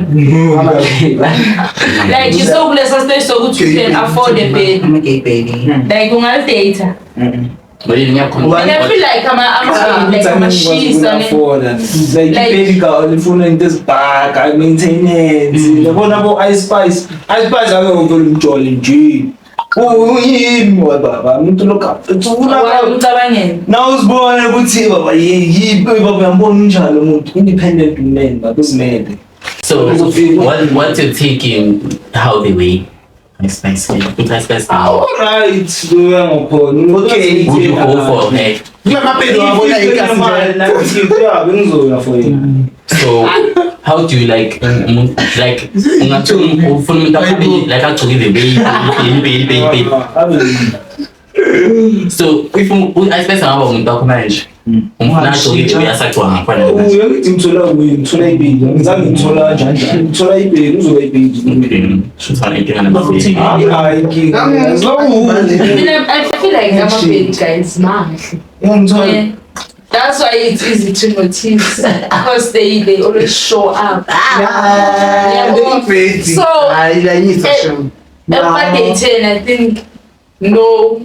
Speaker 5: like you so kulesa stage sokuthi you can afford a bed.
Speaker 7: Ama-gay baby.
Speaker 5: Like ungalidata.
Speaker 4: But ngiyakhona.
Speaker 5: And I feel like ama like amashisa ne.
Speaker 2: Like
Speaker 5: Like-
Speaker 2: ibhedi ka lifuna into ezibhaka maintenance yabona bo ice spice ice spice ake ngivele umjole nje uyimi baba umuntu lokhu ufuna
Speaker 5: Why ucabangeni?
Speaker 2: na uzibone ukuthi baba yiyi baba uyambona unjalo umuntu independent man baba uzimele
Speaker 4: So what's your take in how they weigh? Ice spice. Put ice spice.
Speaker 2: Alright uyangokhona.
Speaker 6: Okay.
Speaker 4: Would you go for her?
Speaker 6: Kula mabhedi wabona ikasi nje.
Speaker 2: Yeah, bengizoya for yena.
Speaker 4: So how do you like like ungathi ufuna umuntu abe like agcoke the baby baby baby baby. So if ice spice angaba umuntu wakho manje umfuna agcoke the way asagcoka ngakhona manje.
Speaker 2: Uyakuthi ngithola kuye ngithola ibhedi ngizange ngithola kanjani njani ngithola ibhedi uzoba ibhedi.
Speaker 4: Okay. Shuthi inkinga namabhedi.
Speaker 2: Hayi inkinga.
Speaker 5: Mina I feel like amabhedi guys mahle.
Speaker 2: Ngithola
Speaker 5: Yeah. That's why it's easy to notice because they always show up.
Speaker 6: Yeah, ibhedi.
Speaker 5: So
Speaker 6: Hayi la inyisa shem.
Speaker 5: emadate I think no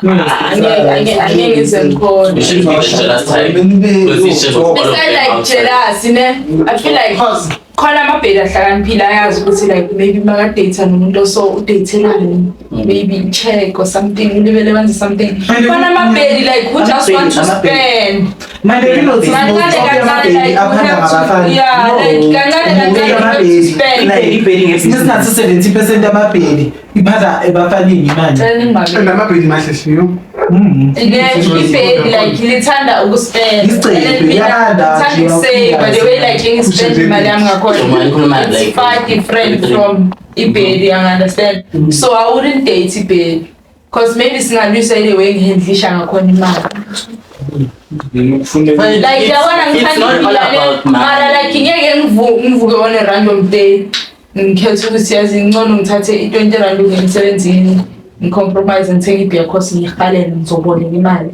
Speaker 5: angeke ngize ngikhona.
Speaker 4: You shouldn't be the jealous type. Because it's just all of
Speaker 5: Besides
Speaker 4: them
Speaker 5: like
Speaker 4: outside.
Speaker 5: jealous ne I feel like
Speaker 6: Cause
Speaker 5: khona amabhedi ahlakaniphile ayazi ukuthi like maybe makadate nomuntu oso udatelani maybe check or something ulibele wenze something khona amabhedi like who just want to spend
Speaker 1: Manje nginothi
Speaker 5: kancane kancane like you
Speaker 1: aphanda
Speaker 5: have to
Speaker 1: ngabafana.
Speaker 5: yeah like kancane kancane you have to spend
Speaker 7: Ibhedi ngebhizinisi.
Speaker 1: Singathi 70% amabhedi iphanda ebafaneni manje.
Speaker 5: Cela ningibambe.
Speaker 6: and amabhedi mahle shiyo.
Speaker 5: Ibhedi like lithanda ukuspend
Speaker 1: Isicebhe,
Speaker 5: And then mina
Speaker 1: iyanda
Speaker 5: ngithanda
Speaker 1: nje,
Speaker 5: ukusave the way like ngispend imali yami
Speaker 4: So manje khuluma
Speaker 5: ngakhona it's
Speaker 4: like-
Speaker 5: far different from ibhedi you understand so I wouldn't date ibhedi because maybe singalwisa ile way ngihandlisha ngakhona imali
Speaker 2: ngikufuna
Speaker 5: like yabona
Speaker 4: It's not all
Speaker 5: ngithanda
Speaker 4: about
Speaker 5: mara
Speaker 4: money.
Speaker 5: like ngeke ngivuke on a random day ngikhethe ukuthi yazi ngcono ngithathe i-20 rand unge emsebenzini ngicompromise ngithenge ibhiya cause ngiyihalele ngizoboleka imali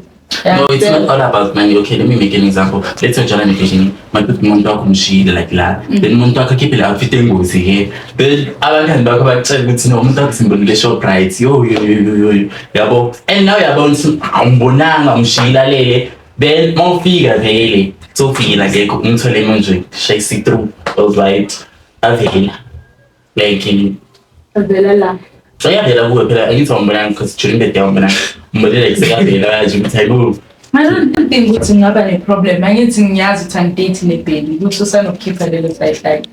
Speaker 4: No, it's not all about money. Okay, let me make an example. Let's say ujala nevision, makuthi umuntu wakho umshiyile like la. Then umuntu wakho akhiphe le outfit engozi ke. Then abangani bakho bakutshela ukuthi no umuntu wakho simbonile Shoprite. Yo yo yo yo yo. Yabo. And now uyabona ukuthi awumbonanga umshiyile alele. Then mawufika vele sofika ngekho umthole manje shake through all right. Avela. Like in
Speaker 5: Vela la
Speaker 4: uyavela kuwe phela angithi awumbonanga because during the day awumbonanga. Umbonile like sekavela kanje ukuthi hayibo.
Speaker 5: I don't think ukuthi ngingaba ne-problem angithi ngiyazi ukuthi angidate nebhedi ukuthi usanokukhipha lelo side like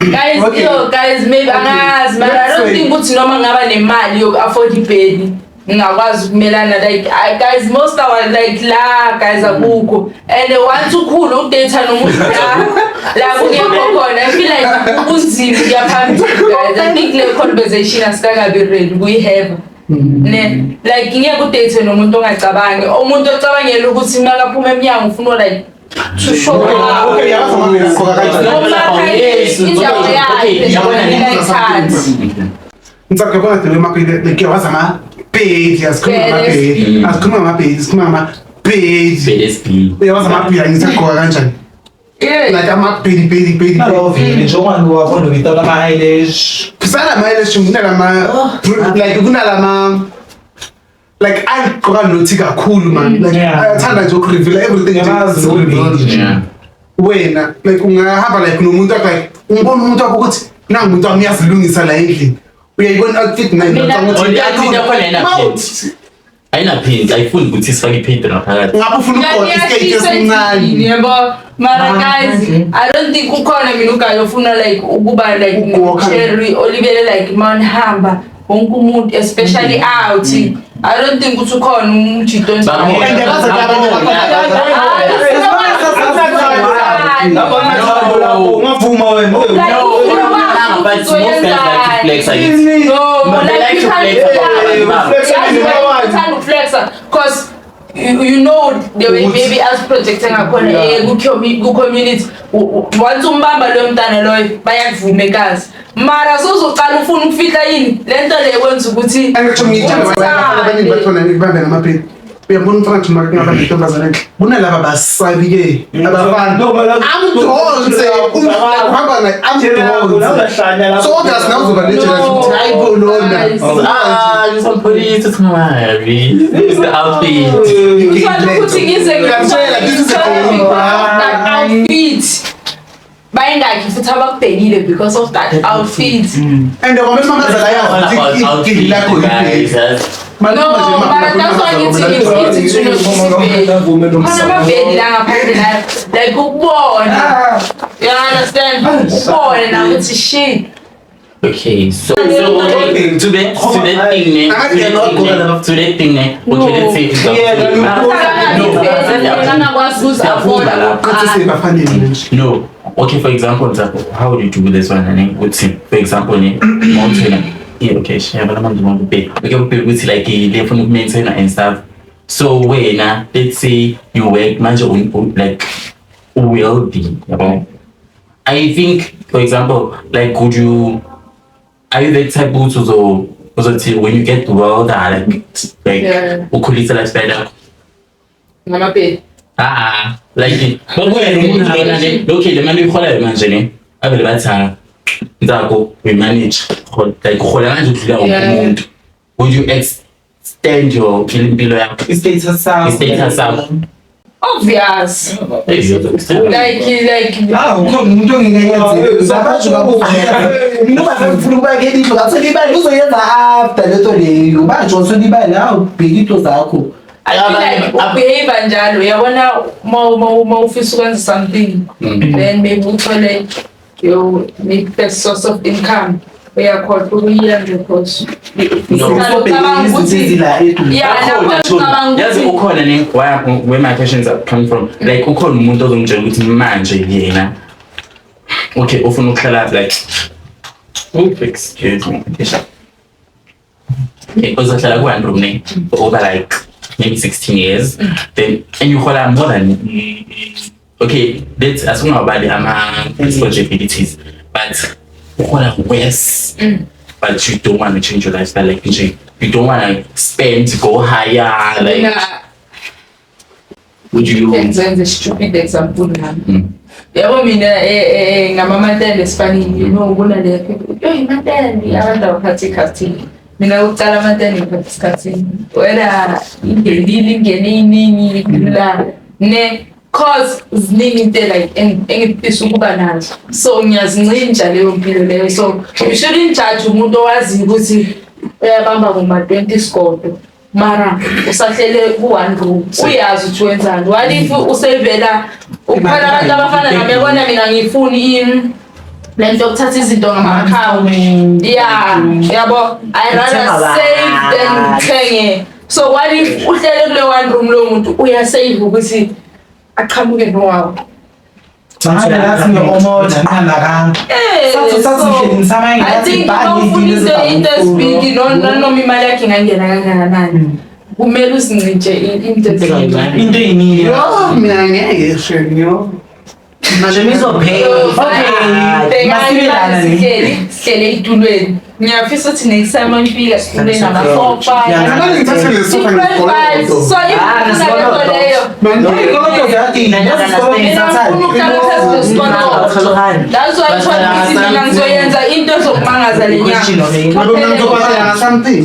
Speaker 5: guys
Speaker 6: Okay.
Speaker 5: yo guys maybe angazi but I don't
Speaker 6: Let's
Speaker 5: think ukuthi noma ngingaba nemali yoku-afford ibhedi ngingakwazi ukumelana like I, guys most our like la guys akukho and once ukhulu ukudate nomuntu la la kungekho khona I feel like kunzima ukuya phambili guys I think le conversation asikakabi ready kuyiheva ne like ngeke udate nomuntu ongacabangi umuntu ocabangela ukuthi makaphuma emnyango ufuna like to show up
Speaker 6: Okay, yazi amabhedi agqoka kanjani.
Speaker 5: Noma
Speaker 4: Yes,
Speaker 5: indawo
Speaker 4: okay,
Speaker 5: yakhe
Speaker 4: yabona le-
Speaker 5: ngiyayithanda
Speaker 6: Ngicabanga bona dele mabhedi like yawazi amabhedi asikhuluma ngamabhedi. Asikhuluma ngamabhedi, sikhuluma ngamabhedi.
Speaker 4: BSB.
Speaker 6: Uyawazi amabhedi angithi agqoka kanjani.
Speaker 5: Yeah.
Speaker 6: Like amabhedi bhedi bhedi.
Speaker 1: Nalowo vele njengoba ngiwabona without ama-eyelash.
Speaker 6: Kusala eyelash kunalama like kunalama like agqoka nothi kakhulu man. Like
Speaker 1: Yeah.
Speaker 6: ayathanda nje ukureveal everything nje.
Speaker 1: Yabazi
Speaker 6: Reveal nje.
Speaker 4: Yeah.
Speaker 6: Wena like ungahamba like nomuntu wakho like umbona umuntu wakho ukuthi nangu umuntu wami uyazilungisa la endlini. Uyayibona outfit nayo
Speaker 5: Mina-
Speaker 6: ukuthi
Speaker 4: Oh, i-outfit yakhona ayina
Speaker 6: Ma-
Speaker 4: pant. Ayinaphindi, ayifuni ukuthi sifake iphindi ngaphakathi.
Speaker 6: Ngabe ufuna ukugqoka isiketi esincane.
Speaker 5: Yebo, mara
Speaker 7: Ah,
Speaker 5: guys,
Speaker 7: manje.
Speaker 5: I don't think ukhona mina uguy ofuna like ukuba like
Speaker 6: Ugqoka.
Speaker 5: cherry olibele like manihamba wonke umuntu, especially out. I don't think ukuthi ukhona umjito onjalo.
Speaker 4: Bakhona.
Speaker 6: And baze
Speaker 2: Ungavuma wena.
Speaker 4: No, but most guys like to flex, I guess.
Speaker 5: No,
Speaker 4: But they
Speaker 5: like
Speaker 4: like
Speaker 5: you
Speaker 4: to
Speaker 5: can't
Speaker 4: flex about
Speaker 5: flex.
Speaker 4: the
Speaker 5: Yazi wena uthanda ukuflexa 'cause you know the way maybe us projecting ngakhona ku-community. Once umbamba loyo mntana loyo, bayakuvuma ekazi, mara sozocala ufuna ukufihla yini le nto leyo kwenza ukuthi
Speaker 6: And actually ngiyitshela wena, abafana abaningi bathona ngikubambe ngamapeni. Uyabona umfana nje ngaba nentombazane enhle. Kunalaba basabi-ke abafana. Amdonse uhamba naye amdonse. So obvious nawe uzoba ne-jealous ukuthi hayi bo lona.
Speaker 5: Guys.
Speaker 4: Ah, you police, it's Mary. It's the outfit.
Speaker 5: Uthole ukuthi ngize
Speaker 6: Ngiyakutshela, this is a
Speaker 5: ngithole
Speaker 6: game.
Speaker 5: because of that outfit, bayingakhi futhi abakubhekile because of that outfit.
Speaker 6: And kwamele mamazala yazi ukuthi igili lakho
Speaker 4: Guys,
Speaker 6: yibheki.
Speaker 5: No, but that's why ngithi it's easy to notice. Khona amabhedi la ngaphandle la, like ukubona, you understand, ukubone na ukuthi shit.
Speaker 4: Okay, so okay, to that thing, ne, to that thing, ne, to that thing, ne. Okay, let's say No.
Speaker 5: Angakwazi ukuzi-afforda.
Speaker 6: Athi sebafanele nje.
Speaker 4: No. Okay, for example, Ntsako, how would you do this one? Ne? Ukuthi, for example, ne, mountain. Yeah, okay, shaya manje ngokubheka. Okay, ubheka ukuthi like le funa ukumaintain and stuff. So wena, let's say you work manje like wealthy, yabo. I think, for example, like would you are you the type ukuthi uzothi when you get wealthy, like ukhulisa lifestyle yakho?
Speaker 5: Ngamabhedi.
Speaker 4: Ah, like bakuwena umuntu lona ne, okay, le mali uyiholayo manje ne, abele bathi ha Ntsako, we manage like uhola kanje udlula wonke umuntu, would you extend your impilo yakho?
Speaker 1: I-status sakho.
Speaker 4: I-status sakho.
Speaker 5: Obvious, like
Speaker 1: Ah, ukhona umuntu ongingayenzi.
Speaker 3: Abantu mina ngifuna ukuba ke indlu ngathola imali uzoyenza after leto leyo manje uthola imali hawu ubheka into zakho.
Speaker 5: I feel like ubehave njalo, uyabona, uma ufisa ukwenza something, then maybe uthole your maybe first source of income, uyakhohlwa ukuyenza because
Speaker 4: No.
Speaker 5: ucabanga
Speaker 3: izinto
Speaker 5: ukuthi
Speaker 3: ezila eduze.
Speaker 5: Yeah,
Speaker 4: Ukhona,
Speaker 5: nakhona
Speaker 4: Thuli.
Speaker 5: ucabanga
Speaker 4: Yazi
Speaker 5: ukuthi
Speaker 4: ukhona ne where my questions are coming from, like ukhona umuntu ozongitshela ukuthi manje yena okay ufuna ukuhlala like, oh, excuse me, okay, uzohlala ku-one room ne for over like maybe 16 years, then and you uhola more than, okay, let's asingawabali ama-responsibilities, but uhola worse, but you don't want to change your lifestyle, like nje you don't want to spend, go higher, like
Speaker 5: Mina
Speaker 4: would you
Speaker 5: ngizenze stupid example nami. Yabo mina ngamamantende esifanini, kunale yo imantende abantu abaphatha ikhathini. Mina kucala amantende ngiphatha isikhathini. Wena ingenile ingene iningi la ne cause ziningi into like engifisa ukuba nazo. So ngiyazincintsha leyo mpilo leyo. So you shouldn't judge umuntu owaziyo ukuthi uyabamba ngoma 20 sigodo. Mara usahlele ku-one room, uyazi ukuthi wenzani. What if usevela ukhona abantu abafana nami, yabona mina ngifuni le nto yokuthatha izinto ngama-akhawunti, yeah, yabo, I rather save than ngithenge. So what if uhlele kule one room, lowo muntu uyasave ukuthi aqhamuke nowawo?
Speaker 1: Manje lathi nge-omoja nginalakanga. Sathi ngihleli ngisamanye
Speaker 5: I think uma ufuna into esibig, nanoma imali yakhe ingangena kangakanani, kumele uzincintshe into eziningi.
Speaker 1: Into eyiningi.
Speaker 6: Yo, mina ngeke shame yo.
Speaker 3: Manje mizophela.
Speaker 1: Okay. Masibelana ne.
Speaker 5: Sihlele ey'tulweni, ngiyafisa ukuthi next time manifika sihlele namasofa.
Speaker 1: Yeah.
Speaker 6: Ngifuna ngithathe le sofa
Speaker 5: Different vibes.
Speaker 6: ngigolodo.
Speaker 5: So if
Speaker 3: Ah,
Speaker 5: ufuna lento leyo,
Speaker 1: Iy'koloto ziyadinga, yazi isikoloto
Speaker 5: mina
Speaker 1: ngisathathi.
Speaker 5: ngifuna ukuhlala phezu kwesikoloto. That's why ngithola ukuthi mina ngizoyenza into ezokumangaza le nyanga.
Speaker 6: Ngoba mina ngizobhadala something.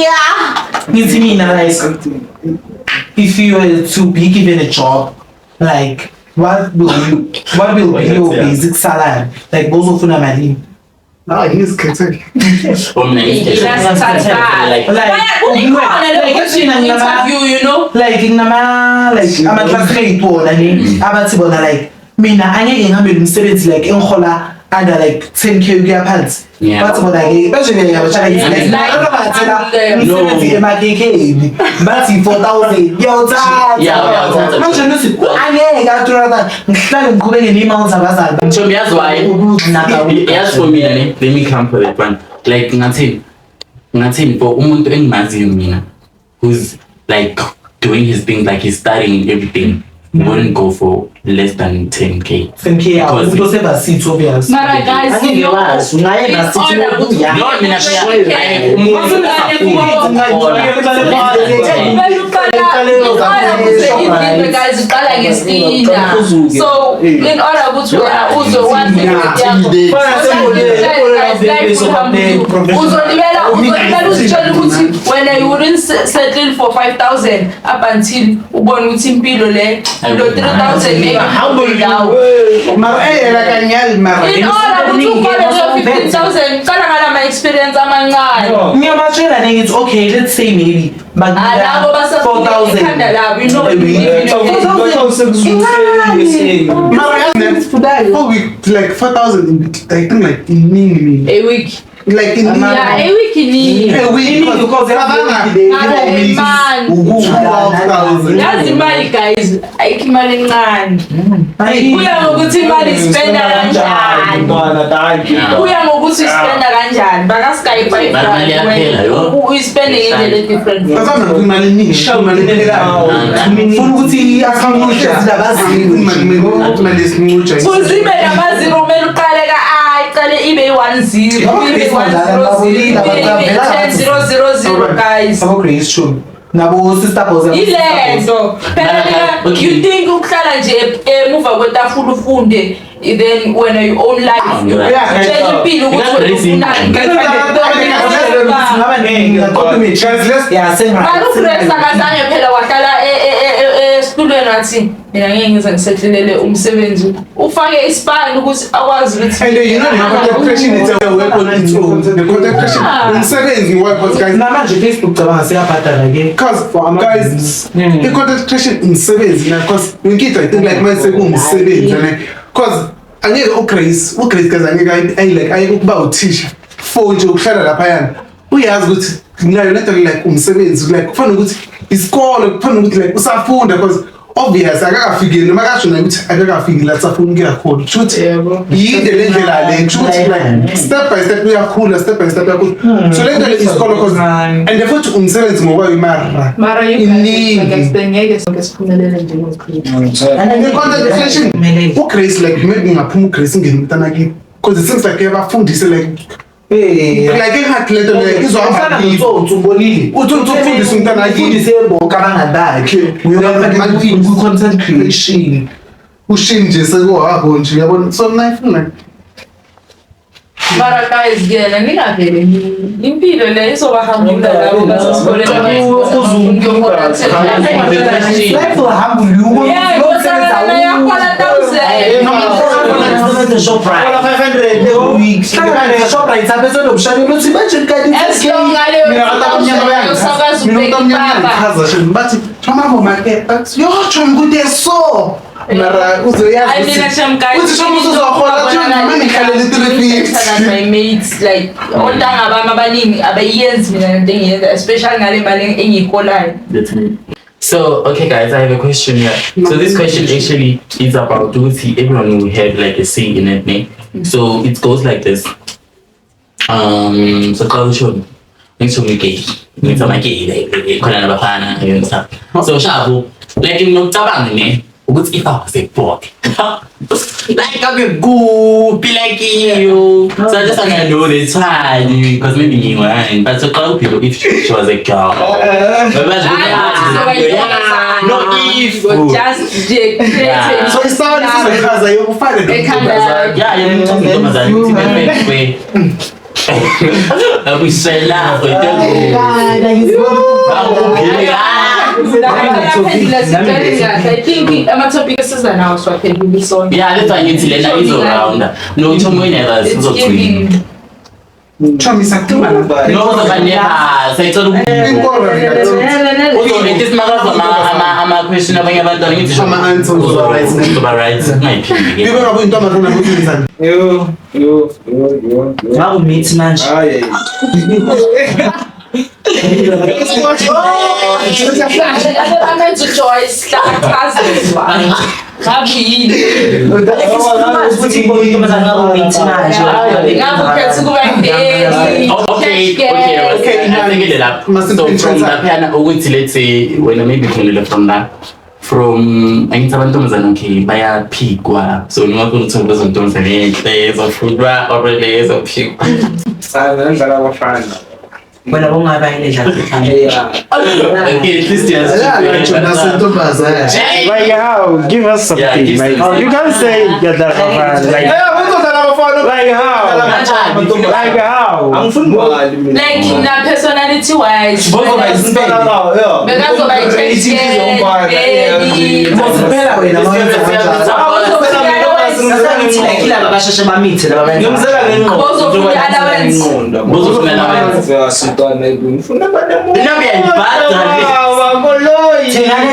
Speaker 3: Yeah.
Speaker 1: Ngithi mina like if you were to be given a job, like what will be your basic salary, like bozofuna malini?
Speaker 6: Hayi ngizikhethele.
Speaker 4: Oh, mina ngizikhethele. Like,
Speaker 5: Kukhona
Speaker 1: Like,
Speaker 5: le
Speaker 1: mina ngingaba-
Speaker 5: interview, you know.
Speaker 1: Like nginama like ama-classmate bona ne abathi bona like mina angeke ngihambele umsebenzi like engihola under like 10K kuya phansi. Bathi bona ke manje ngiyabatshela ngithi like
Speaker 5: Like,
Speaker 1: bangathela
Speaker 5: no.
Speaker 1: umsebenzi ema-KK bathi 4000
Speaker 4: Yeah,
Speaker 1: ngiyawuthatha
Speaker 4: uyawuthatha.
Speaker 1: manje nuthi angeke athula ngihlale ngiqhubeke ney'mali zabazali.
Speaker 4: Chomi, yazi why?
Speaker 1: Ukuthi
Speaker 4: Yazi for mina ne, let me come for that one. Like ngathini for umuntu engimaziyo mina who's like doing his thing, like he's studying and everything, wouldn't go for less than 10K.
Speaker 1: 10K
Speaker 4: Because-
Speaker 1: umuntu osevasithi obvious.
Speaker 5: Mara guys,
Speaker 8: Angeke
Speaker 5: you know,
Speaker 8: wazi, ungaye
Speaker 5: in
Speaker 8: varsity
Speaker 5: order ukuthi
Speaker 8: ubuya.
Speaker 4: No, mina
Speaker 5: Okay.
Speaker 4: umuntu
Speaker 5: Kumele uqala in order ukuthi impilo guys iqala ngestina. So in order ukuthi wena uzokwazi impilo yakho. Uzolibela uzolibela uzitshela ukuthi wena you wouldn't settle for 5000 up until ubone ukuthi impilo le lo 3000 ngeke dawo.
Speaker 6: Mara eh la kanyali mara.
Speaker 5: In order ukuthi ukhole leyo 15000 qala ngalama experience amancane.
Speaker 1: Ngiyabatshela ne ngithi okay, let's say maybe
Speaker 5: Ah, labo basafuna
Speaker 1: 4000
Speaker 5: ekhanda labo, you know,
Speaker 1: a week.
Speaker 6: Mara yazi for week like 4000 in I think like iningi mina.
Speaker 5: A week.
Speaker 6: Like iningi.
Speaker 5: Yeah, a week iningi.
Speaker 6: A week.
Speaker 1: Iningi because
Speaker 6: Cabanga,
Speaker 5: Ngale imali.
Speaker 6: Ukudla.
Speaker 5: Yazi imali guys, ayikho imali encane. Kuya ngokuthi imali ispenda kanjani. Kuya ngokuthi ispenda kanjani. Baka Skype
Speaker 4: Mara imali iyaphela, yo.
Speaker 5: uyispende ngendlela e-different.
Speaker 6: Cabanga imali eningi. Imali ephelayo.
Speaker 1: Funa ukuthi i-account labaziwe.
Speaker 6: Imali esincutsha.
Speaker 5: Kuze ibe namazero kumele uqale ka-A, iqale ibe i-1 0, ibe 1 0 0, ibe 10 0 0 0 guys.
Speaker 1: Abo Grace Chumi. Nabo sister boss.
Speaker 5: Ilento phela mina
Speaker 4: Okay.
Speaker 5: you think ukuhlala nje emuva kwetafula ufunde then wena you own life
Speaker 4: Yeah.
Speaker 5: utshela impilo ukuthi wena ufunani. Mara uGrace akazange phela wahlala esitulweni wathi mina ngeke ngize ngisehlelele umsebenzi ufake isipani ukuthi akwazi ukuthi
Speaker 6: And you know the content creation it's a work on its own. The content creation umsebenzi work because guys
Speaker 1: Namanje Facebook cabanga siyabhadala ke.
Speaker 6: because guys i-content creation umsebenzi na because yonke into I think like manje sekuwumsebenzi ne because angeke uGrace guys angeke ayi like aye ukuba uthisha for nje ukuhlala laphayana uyazi ukuthi nayo lento like umsebenzi like kufanele ukuthi isikole kufanele ukuthi like usafunda because obvious akakafiki noma kasho naye ukuthi akakafiki la safuna ukuya khona kusho ukuthi yinde le ndlela le kusho ukuthi like step by step uyakhula step by step uyakhula so le nto le isikole cause and futhi umsebenzi ngokwayo imara
Speaker 5: Mara you guys
Speaker 6: iningi
Speaker 5: understand ngeke sonke siphumelele njengoGrace.
Speaker 6: and the content creation uGrace like maybe ngaphuma uGrace ingene umntana kibo because it seems like uyabafundise like like engathi lento le izohamba kibo
Speaker 1: Utsotsi ubonile.
Speaker 6: Utsotsi ufundise umntana kibo.
Speaker 1: Ufundise bonke abangani bakhe. Uyabona ku-content creation.
Speaker 6: Ushinje sekuhabo nje uyabona so mina I feel like
Speaker 5: Mara guys kuyena ningavele impilo le izobahambula labo basesikoleni.
Speaker 1: Life will humble you.
Speaker 5: Yeah, kodwa yahola 1000.
Speaker 8: Shoprite.
Speaker 1: 500 a week. Hlangana Shoprite apha esenomshayeli uthi manje kanti
Speaker 5: As long ngaleyo
Speaker 6: mina abantu abamnyama
Speaker 5: usakwazi
Speaker 6: bayangichaza mina
Speaker 5: ukubheka
Speaker 6: umuntu omnyama
Speaker 5: ipapa.
Speaker 6: uyangichaza shame bathi thoma bomaketa bathi yo chomi kude so mara uzoyazi
Speaker 5: I mean, Shem, guys,
Speaker 6: uthi shame uzohola chomi manje ngihlalele
Speaker 5: Ngithatha
Speaker 6: 350
Speaker 5: my mates like ontanga bami abaningi abayenzi mina lento engiyenza especially ngale mali engiyiholayo.
Speaker 4: So, okay, guys, I have a question here. So, this question actually is about duty. Everyone will have like a say in it, ne? So, it goes like this. So, xa ngisho ngigay, ngithi ama-gay, like, khona nabafana and stuff. So, shabu, like, nginokucabanga ne, ukuthi if I was a boy, like, I'd be goopy like you. So, I just wanna know the time, because maybe ngiyi-one, but so, xa uphilo if she was a girl. No, if.
Speaker 5: Just nje create
Speaker 6: so isabani sizochaza yokufana
Speaker 5: Ekhanda.
Speaker 4: Yeah, yeah, ntombazane ukuthi befekwe. Akuyisela
Speaker 5: I think ama-topic esiza nawo siwaphendula sonke.
Speaker 4: Yeah, that's why ngithi lena izorounder. No, uthi omunye
Speaker 5: It's
Speaker 4: uzogcina.
Speaker 5: giving.
Speaker 6: Chomi sakhuluma la.
Speaker 4: No, uzoba nervous. Ayithola ukuthi
Speaker 6: Inkolo ngingathi.
Speaker 4: uzobe ethi simakaza ama-question abanye abantwana ngithi
Speaker 6: Ama-answer
Speaker 4: uzoba right, uzoba right. Ungayiphindi ke.
Speaker 6: Biko ngabe uyintombazana ukuthi wenzani?
Speaker 2: Yo, yo, yo, yo, yo.
Speaker 7: Ngakumithi manje.
Speaker 2: Hayi.
Speaker 5: Amenza uJoyce hlakachazelwa. Ngabe yini?
Speaker 7: Ukuthi intombazane ngakumithi manje.
Speaker 5: Ngabe ukhetha ukuba yi-daddy,
Speaker 4: Okay,
Speaker 5: cash
Speaker 4: okay,
Speaker 5: girl.
Speaker 4: okay, asekele lapho.
Speaker 6: Must
Speaker 4: So
Speaker 6: be
Speaker 4: from
Speaker 6: transfer.
Speaker 4: laphayana ukuthi let's say wena maybe ufundile from la from angithi amantombazane okay bayaphikwa so noma kuthiwa lezo ntombazane enhle ezofundwa or le ezophikwa.
Speaker 2: Cha, mina ngidlala abafana.
Speaker 7: Wena bongaba yile dlala.
Speaker 2: Yeah.
Speaker 4: Okay, at least yes.
Speaker 6: Yeah, nasentombazana.
Speaker 9: Like how? Give us
Speaker 4: Yeah,
Speaker 9: something.
Speaker 4: give
Speaker 9: Like
Speaker 4: something.
Speaker 9: you can't say you're the like
Speaker 2: Eh, uzodlala abafana.
Speaker 9: like how? Like how?
Speaker 2: Angifuni mali mina.
Speaker 5: Like na personality wise.
Speaker 1: Bozoba
Speaker 2: Yeah.
Speaker 5: Bekazoba i-cash girl, daddy.
Speaker 3: Phela wena mawenza kanjalo.
Speaker 7: Ngathi like laba basheshe bamithe laba benza.
Speaker 2: Ngimzela ngengqondo.
Speaker 5: Bozofuna i-allowance.
Speaker 2: Ngengqondo.
Speaker 4: Bozofuna allowance.
Speaker 2: Yeah, sintwana ngifuna abantu.
Speaker 4: Nami uyayibhadala.
Speaker 2: Bangoloyi.
Speaker 7: Thengane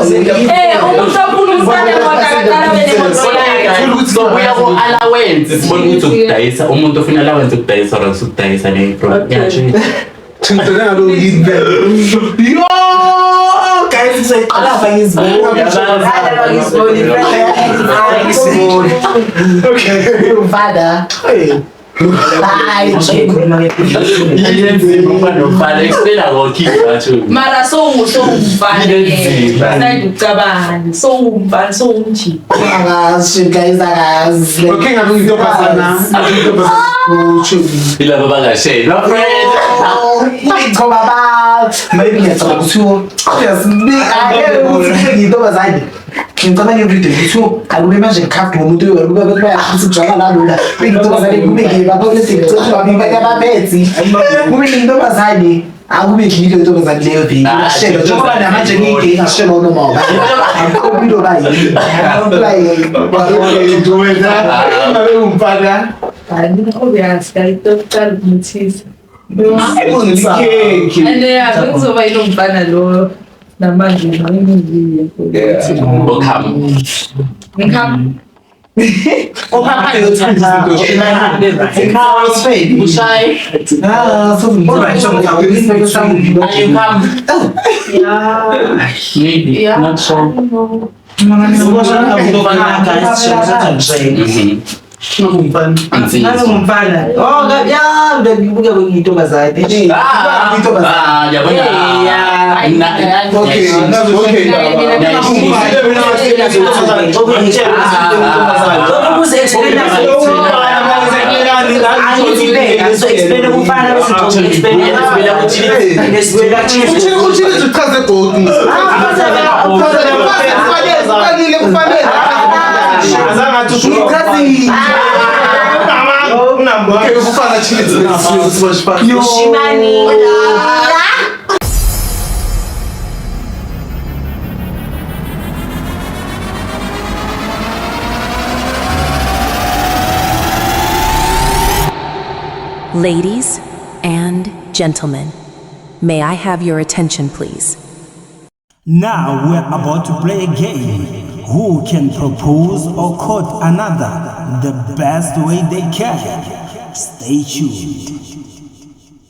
Speaker 7: zenu.
Speaker 5: Eh, umuntu ofuna umfana kodwa akaqala abe nemoto yakhe.
Speaker 4: So uya ku-allowance sibona ukuthi ukudayisa umuntu ofuna allowance ukudayisa or usukudayisa ne bro. Yeah, sure.
Speaker 6: Tshintshana ngalo yini vele?
Speaker 3: Yo, guys, ngizoyiqala lapha ngizibone. Ngizibone.
Speaker 6: Okay.
Speaker 3: Mfana. Hayi.
Speaker 7: Okay, khuluma ke.
Speaker 4: Yenzima umfana nomfana explain ngokhipha bathu.
Speaker 5: Mara sowumfana
Speaker 4: Yenzima.
Speaker 5: side ucabanga sowumfana sowumjini.
Speaker 3: Angazi guys, angazi.
Speaker 6: Okay, ngabe uyintombazana. Intombazana. Uchomi.
Speaker 4: Ilabo bangasheli. My friend.
Speaker 3: Ngoba ba maybe ngiyacabanga ukuthi uyasibika ukuthi ngiyintombazane. Ngicabanga everyday ukuthi akube manje ngikhafu ngomuntu oyi kube kube bayafuthi kujwayela nalula. Bengiyintombazane kube ngibabone sengicela bami abaphethe. Kube ngiyintombazane akube ngiyilo intombazane leyo baby. Ngashela njengoba namanje ngiyigay ngashela noma ubani. Angikho ba yini.
Speaker 6: Okay, wena ngabe umfana.
Speaker 5: Hayi mina obvious kayitokuqala ukumthisa.
Speaker 2: Ikhekhe.
Speaker 5: And yeah, bengizoba yilo mfana lo namanje ngiyiye.
Speaker 4: Welcome.
Speaker 5: Ngikhamba.
Speaker 3: Ophapha yothanda izinto.
Speaker 4: Ushayi.
Speaker 3: Ah, so
Speaker 7: Alright, so
Speaker 4: Are you come?
Speaker 5: Yeah.
Speaker 4: Maybe.
Speaker 5: Yeah.
Speaker 4: Not sure.
Speaker 7: Guys,
Speaker 6: Ngumfana.
Speaker 7: Ngabe ngumfana. Oh, ya, bengibuka ngiyintombazane.
Speaker 4: Ah, ah, yabona.
Speaker 7: Yeah.
Speaker 6: Okay, okay.
Speaker 7: Ukuze explain angithi bheka, so explain umfana bese explain
Speaker 6: Uthini uthini uchaze gold. Kufanele kufanele. Okay, kufana chini sibashpa.
Speaker 7: Shimani.
Speaker 10: Ladies and gentlemen, may I have your attention, please?
Speaker 11: Now we're about to play a game. Who can propose or court another the best way they can? Stay tuned.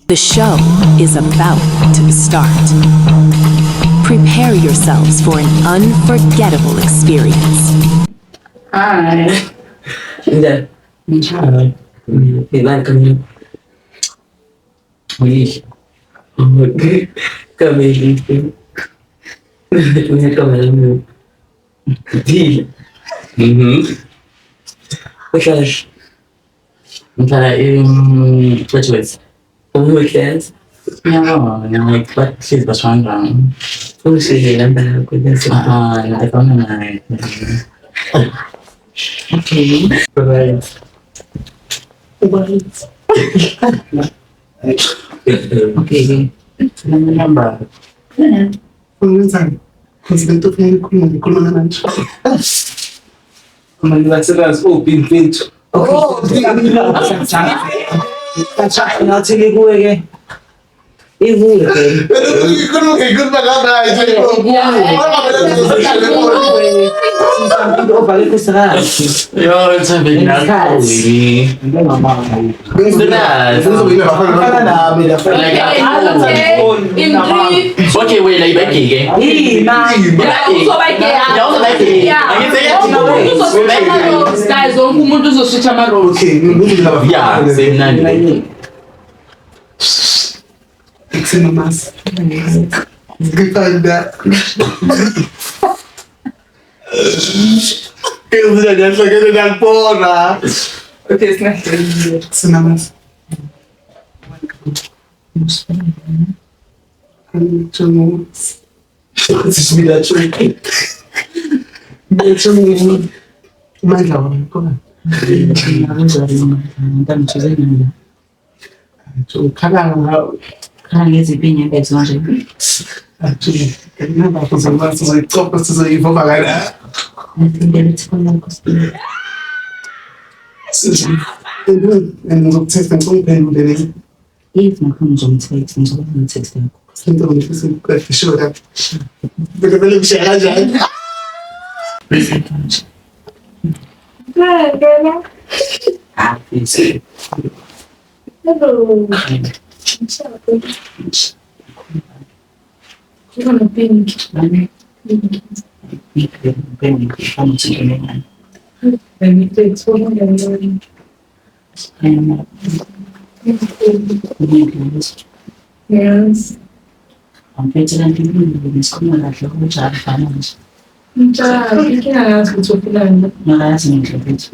Speaker 10: The show is about to start. Prepare yourselves for an unforgettable experience.
Speaker 4: Hi.
Speaker 8: Njani?
Speaker 4: Njani?
Speaker 8: Ngibani kamina?
Speaker 4: Uyihle.
Speaker 8: Okay. Kamelihle. Mina lami. Dile.
Speaker 4: Mhm.
Speaker 8: Uhlala
Speaker 4: Ngihlala em Chatsworth.
Speaker 8: umuhle yazi.
Speaker 4: Ngiyabona like bahlezi basho kanjani.
Speaker 8: Ungishiyele namba yakho bese.
Speaker 4: Ah, ngiyabona naye. Okay.
Speaker 8: Bye.
Speaker 4: What? Okay. Number.
Speaker 6: Ungenzani? Cause lento ofuna ukuyikhuluma ngikhuluma namanje.
Speaker 2: Manje basebenzi oh mfethu.
Speaker 7: Ngathini kuwe ke? Ikuwe vele.
Speaker 4: Yo, Thembi nakho.
Speaker 5: Okay, in three,
Speaker 4: Okay, wait, like ke.
Speaker 7: Ima.
Speaker 5: yeah, uzoba gay.
Speaker 4: Yeah, uzoba gay.
Speaker 5: Yeah.
Speaker 4: Angithi
Speaker 5: Wonke umuntu uzoswitcha ama-roles, guys. Wonke umuntu uzoswitcha ama-roles.
Speaker 4: Yeah, semnandi.
Speaker 5: Okay, singahleli.
Speaker 7: Khala ngeziphi inyembezi manje? Ngifundela ukuthi khona nkosikazi. If nakhona ngizomtext, ngizoba ngitext yakho.
Speaker 5: Hi, girl.
Speaker 7: Ah, please.
Speaker 5: Hello. Kukhona pink.
Speaker 7: Bani? Ngiphe
Speaker 5: Ngitext umngani. Yes.
Speaker 7: Angiphethe kanti ngikhuluma kahle kunjalo fana nje.
Speaker 5: Njalo inkinga yazi ukuthi uphilani.
Speaker 7: Makayazi ngendlela mfethu.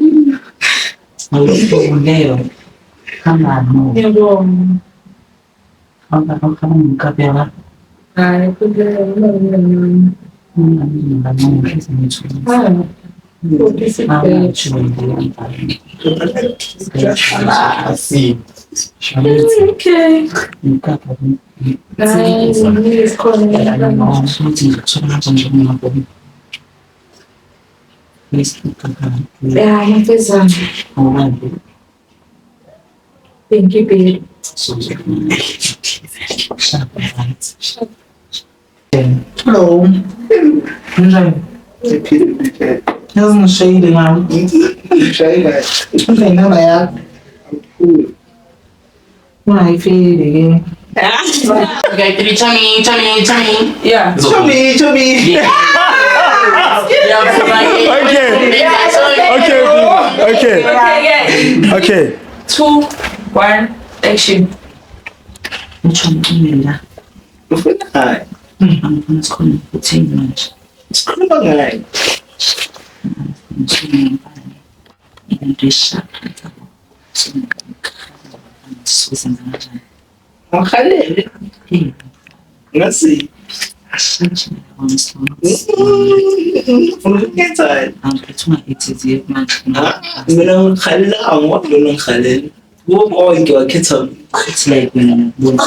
Speaker 7: Awuleyo. Hamba no.
Speaker 5: Ngiyabonga.
Speaker 7: Hamba hamba ngikapela.
Speaker 5: Hayi, kuphela umngani wami. Ah, futhi Okay. Hayi, ngikhona. Yeah, ngifezana. Thank you, babe.
Speaker 1: Hello. Kunjani? Yazi ngishayile ngawe. Unjani namba yakho? Ungayifeli ke.
Speaker 4: Okay, three, chummy, chummy, chummy.
Speaker 5: Yeah.
Speaker 4: Chummy, chummy. Yeah.
Speaker 9: Okay. Okay, okay,
Speaker 5: Okay, yeah.
Speaker 9: okay.
Speaker 5: 2, 1, action.
Speaker 2: Mina ngikhalela angikwazi lona ngikhalela. Kubo bonke wakhetha
Speaker 7: It's like mina ngibona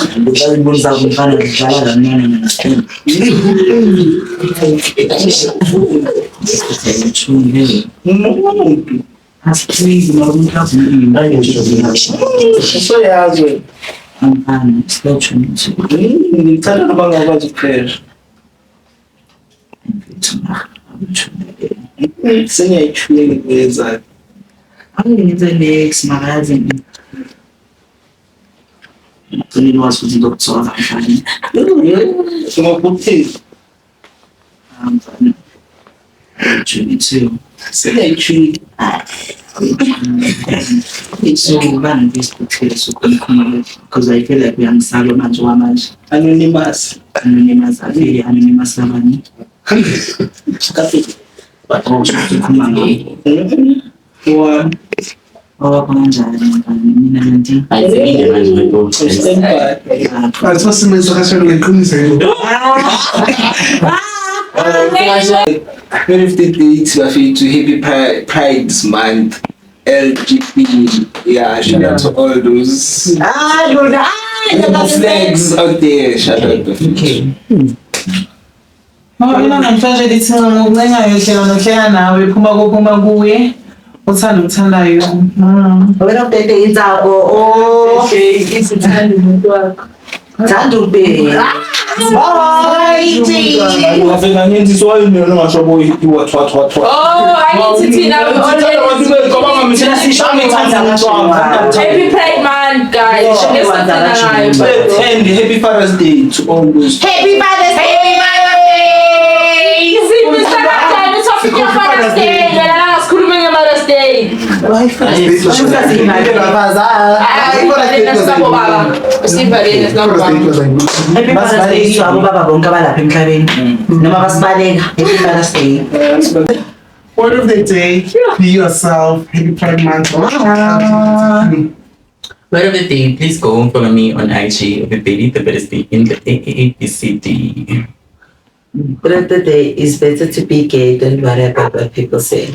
Speaker 7: umfana dlala kancane mina.
Speaker 2: umuntu.
Speaker 7: Asiphiki mara umuntu
Speaker 2: Usoyazi wena.
Speaker 7: Angifani, silotshwe nje.
Speaker 2: Ngithanda noma ngakwazi ukupheka. Sengiyayithula ngikuyenzayo.
Speaker 7: Angenze next makazi. Ngicela wazi ukuthi ngizokuthola mfana.
Speaker 2: Ngokuphila.
Speaker 7: Mfana. Twenty-two.
Speaker 2: Sengiyayithula.
Speaker 7: So bani Facebook so khona because I feel like uyangisala manje kwamanje.
Speaker 2: Anonymous.
Speaker 7: Anonymous avele anonymous abani.
Speaker 2: Kafe.
Speaker 7: Oh, ukhuluma ngawo.
Speaker 2: One.
Speaker 7: Owakho kanjani mfana? Mina kanti.
Speaker 2: Stand by. One of the dates bafethu, Happy Pride Month. LGBT. Yeah, shout out to all those
Speaker 7: Ah, lona. Ah,
Speaker 2: flags out there. Shout out to
Speaker 7: Okay.
Speaker 1: Ngoba mina namhlanje lithi ngokuncengayo hleka nohleka nawe phuma kophuma kuye. Uthanda ukuthandayo.
Speaker 8: Wena ubhede intsako oh
Speaker 5: Isithanda umuntu wakho.
Speaker 8: Thanda ubhede. Bye.
Speaker 2: Ngafika ngenzi so mina ngingasho bo iwa thwa thwa thwa.
Speaker 5: Oh, angithi thina we always
Speaker 2: Cabanga mina sisho ngithanda umuntu wami.
Speaker 5: Happy Pride Month, guys.
Speaker 8: Yeah.
Speaker 5: Lesithanda ngayo.
Speaker 2: And happy Father's Day to all those.
Speaker 8: Happy Father's Day.
Speaker 5: Happy Father's Day! Simisa kanjani i-topic ye-Father's Day? Wena la sikhulume nge-Mother's Day. Asivaleni sinabobaba. Asivaleni sinabobaba.
Speaker 7: Happy Father's Day to abobaba bonke abalapha emhlabeni noma basibaleka. Happy Father's Day.
Speaker 6: Word of the day, be yourself. Happy Pride Month.
Speaker 4: Word of the day, please go and follow me on IG, the baby, the best in the A A A B C D.
Speaker 8: Word of the day is better to be gay than whatever people say.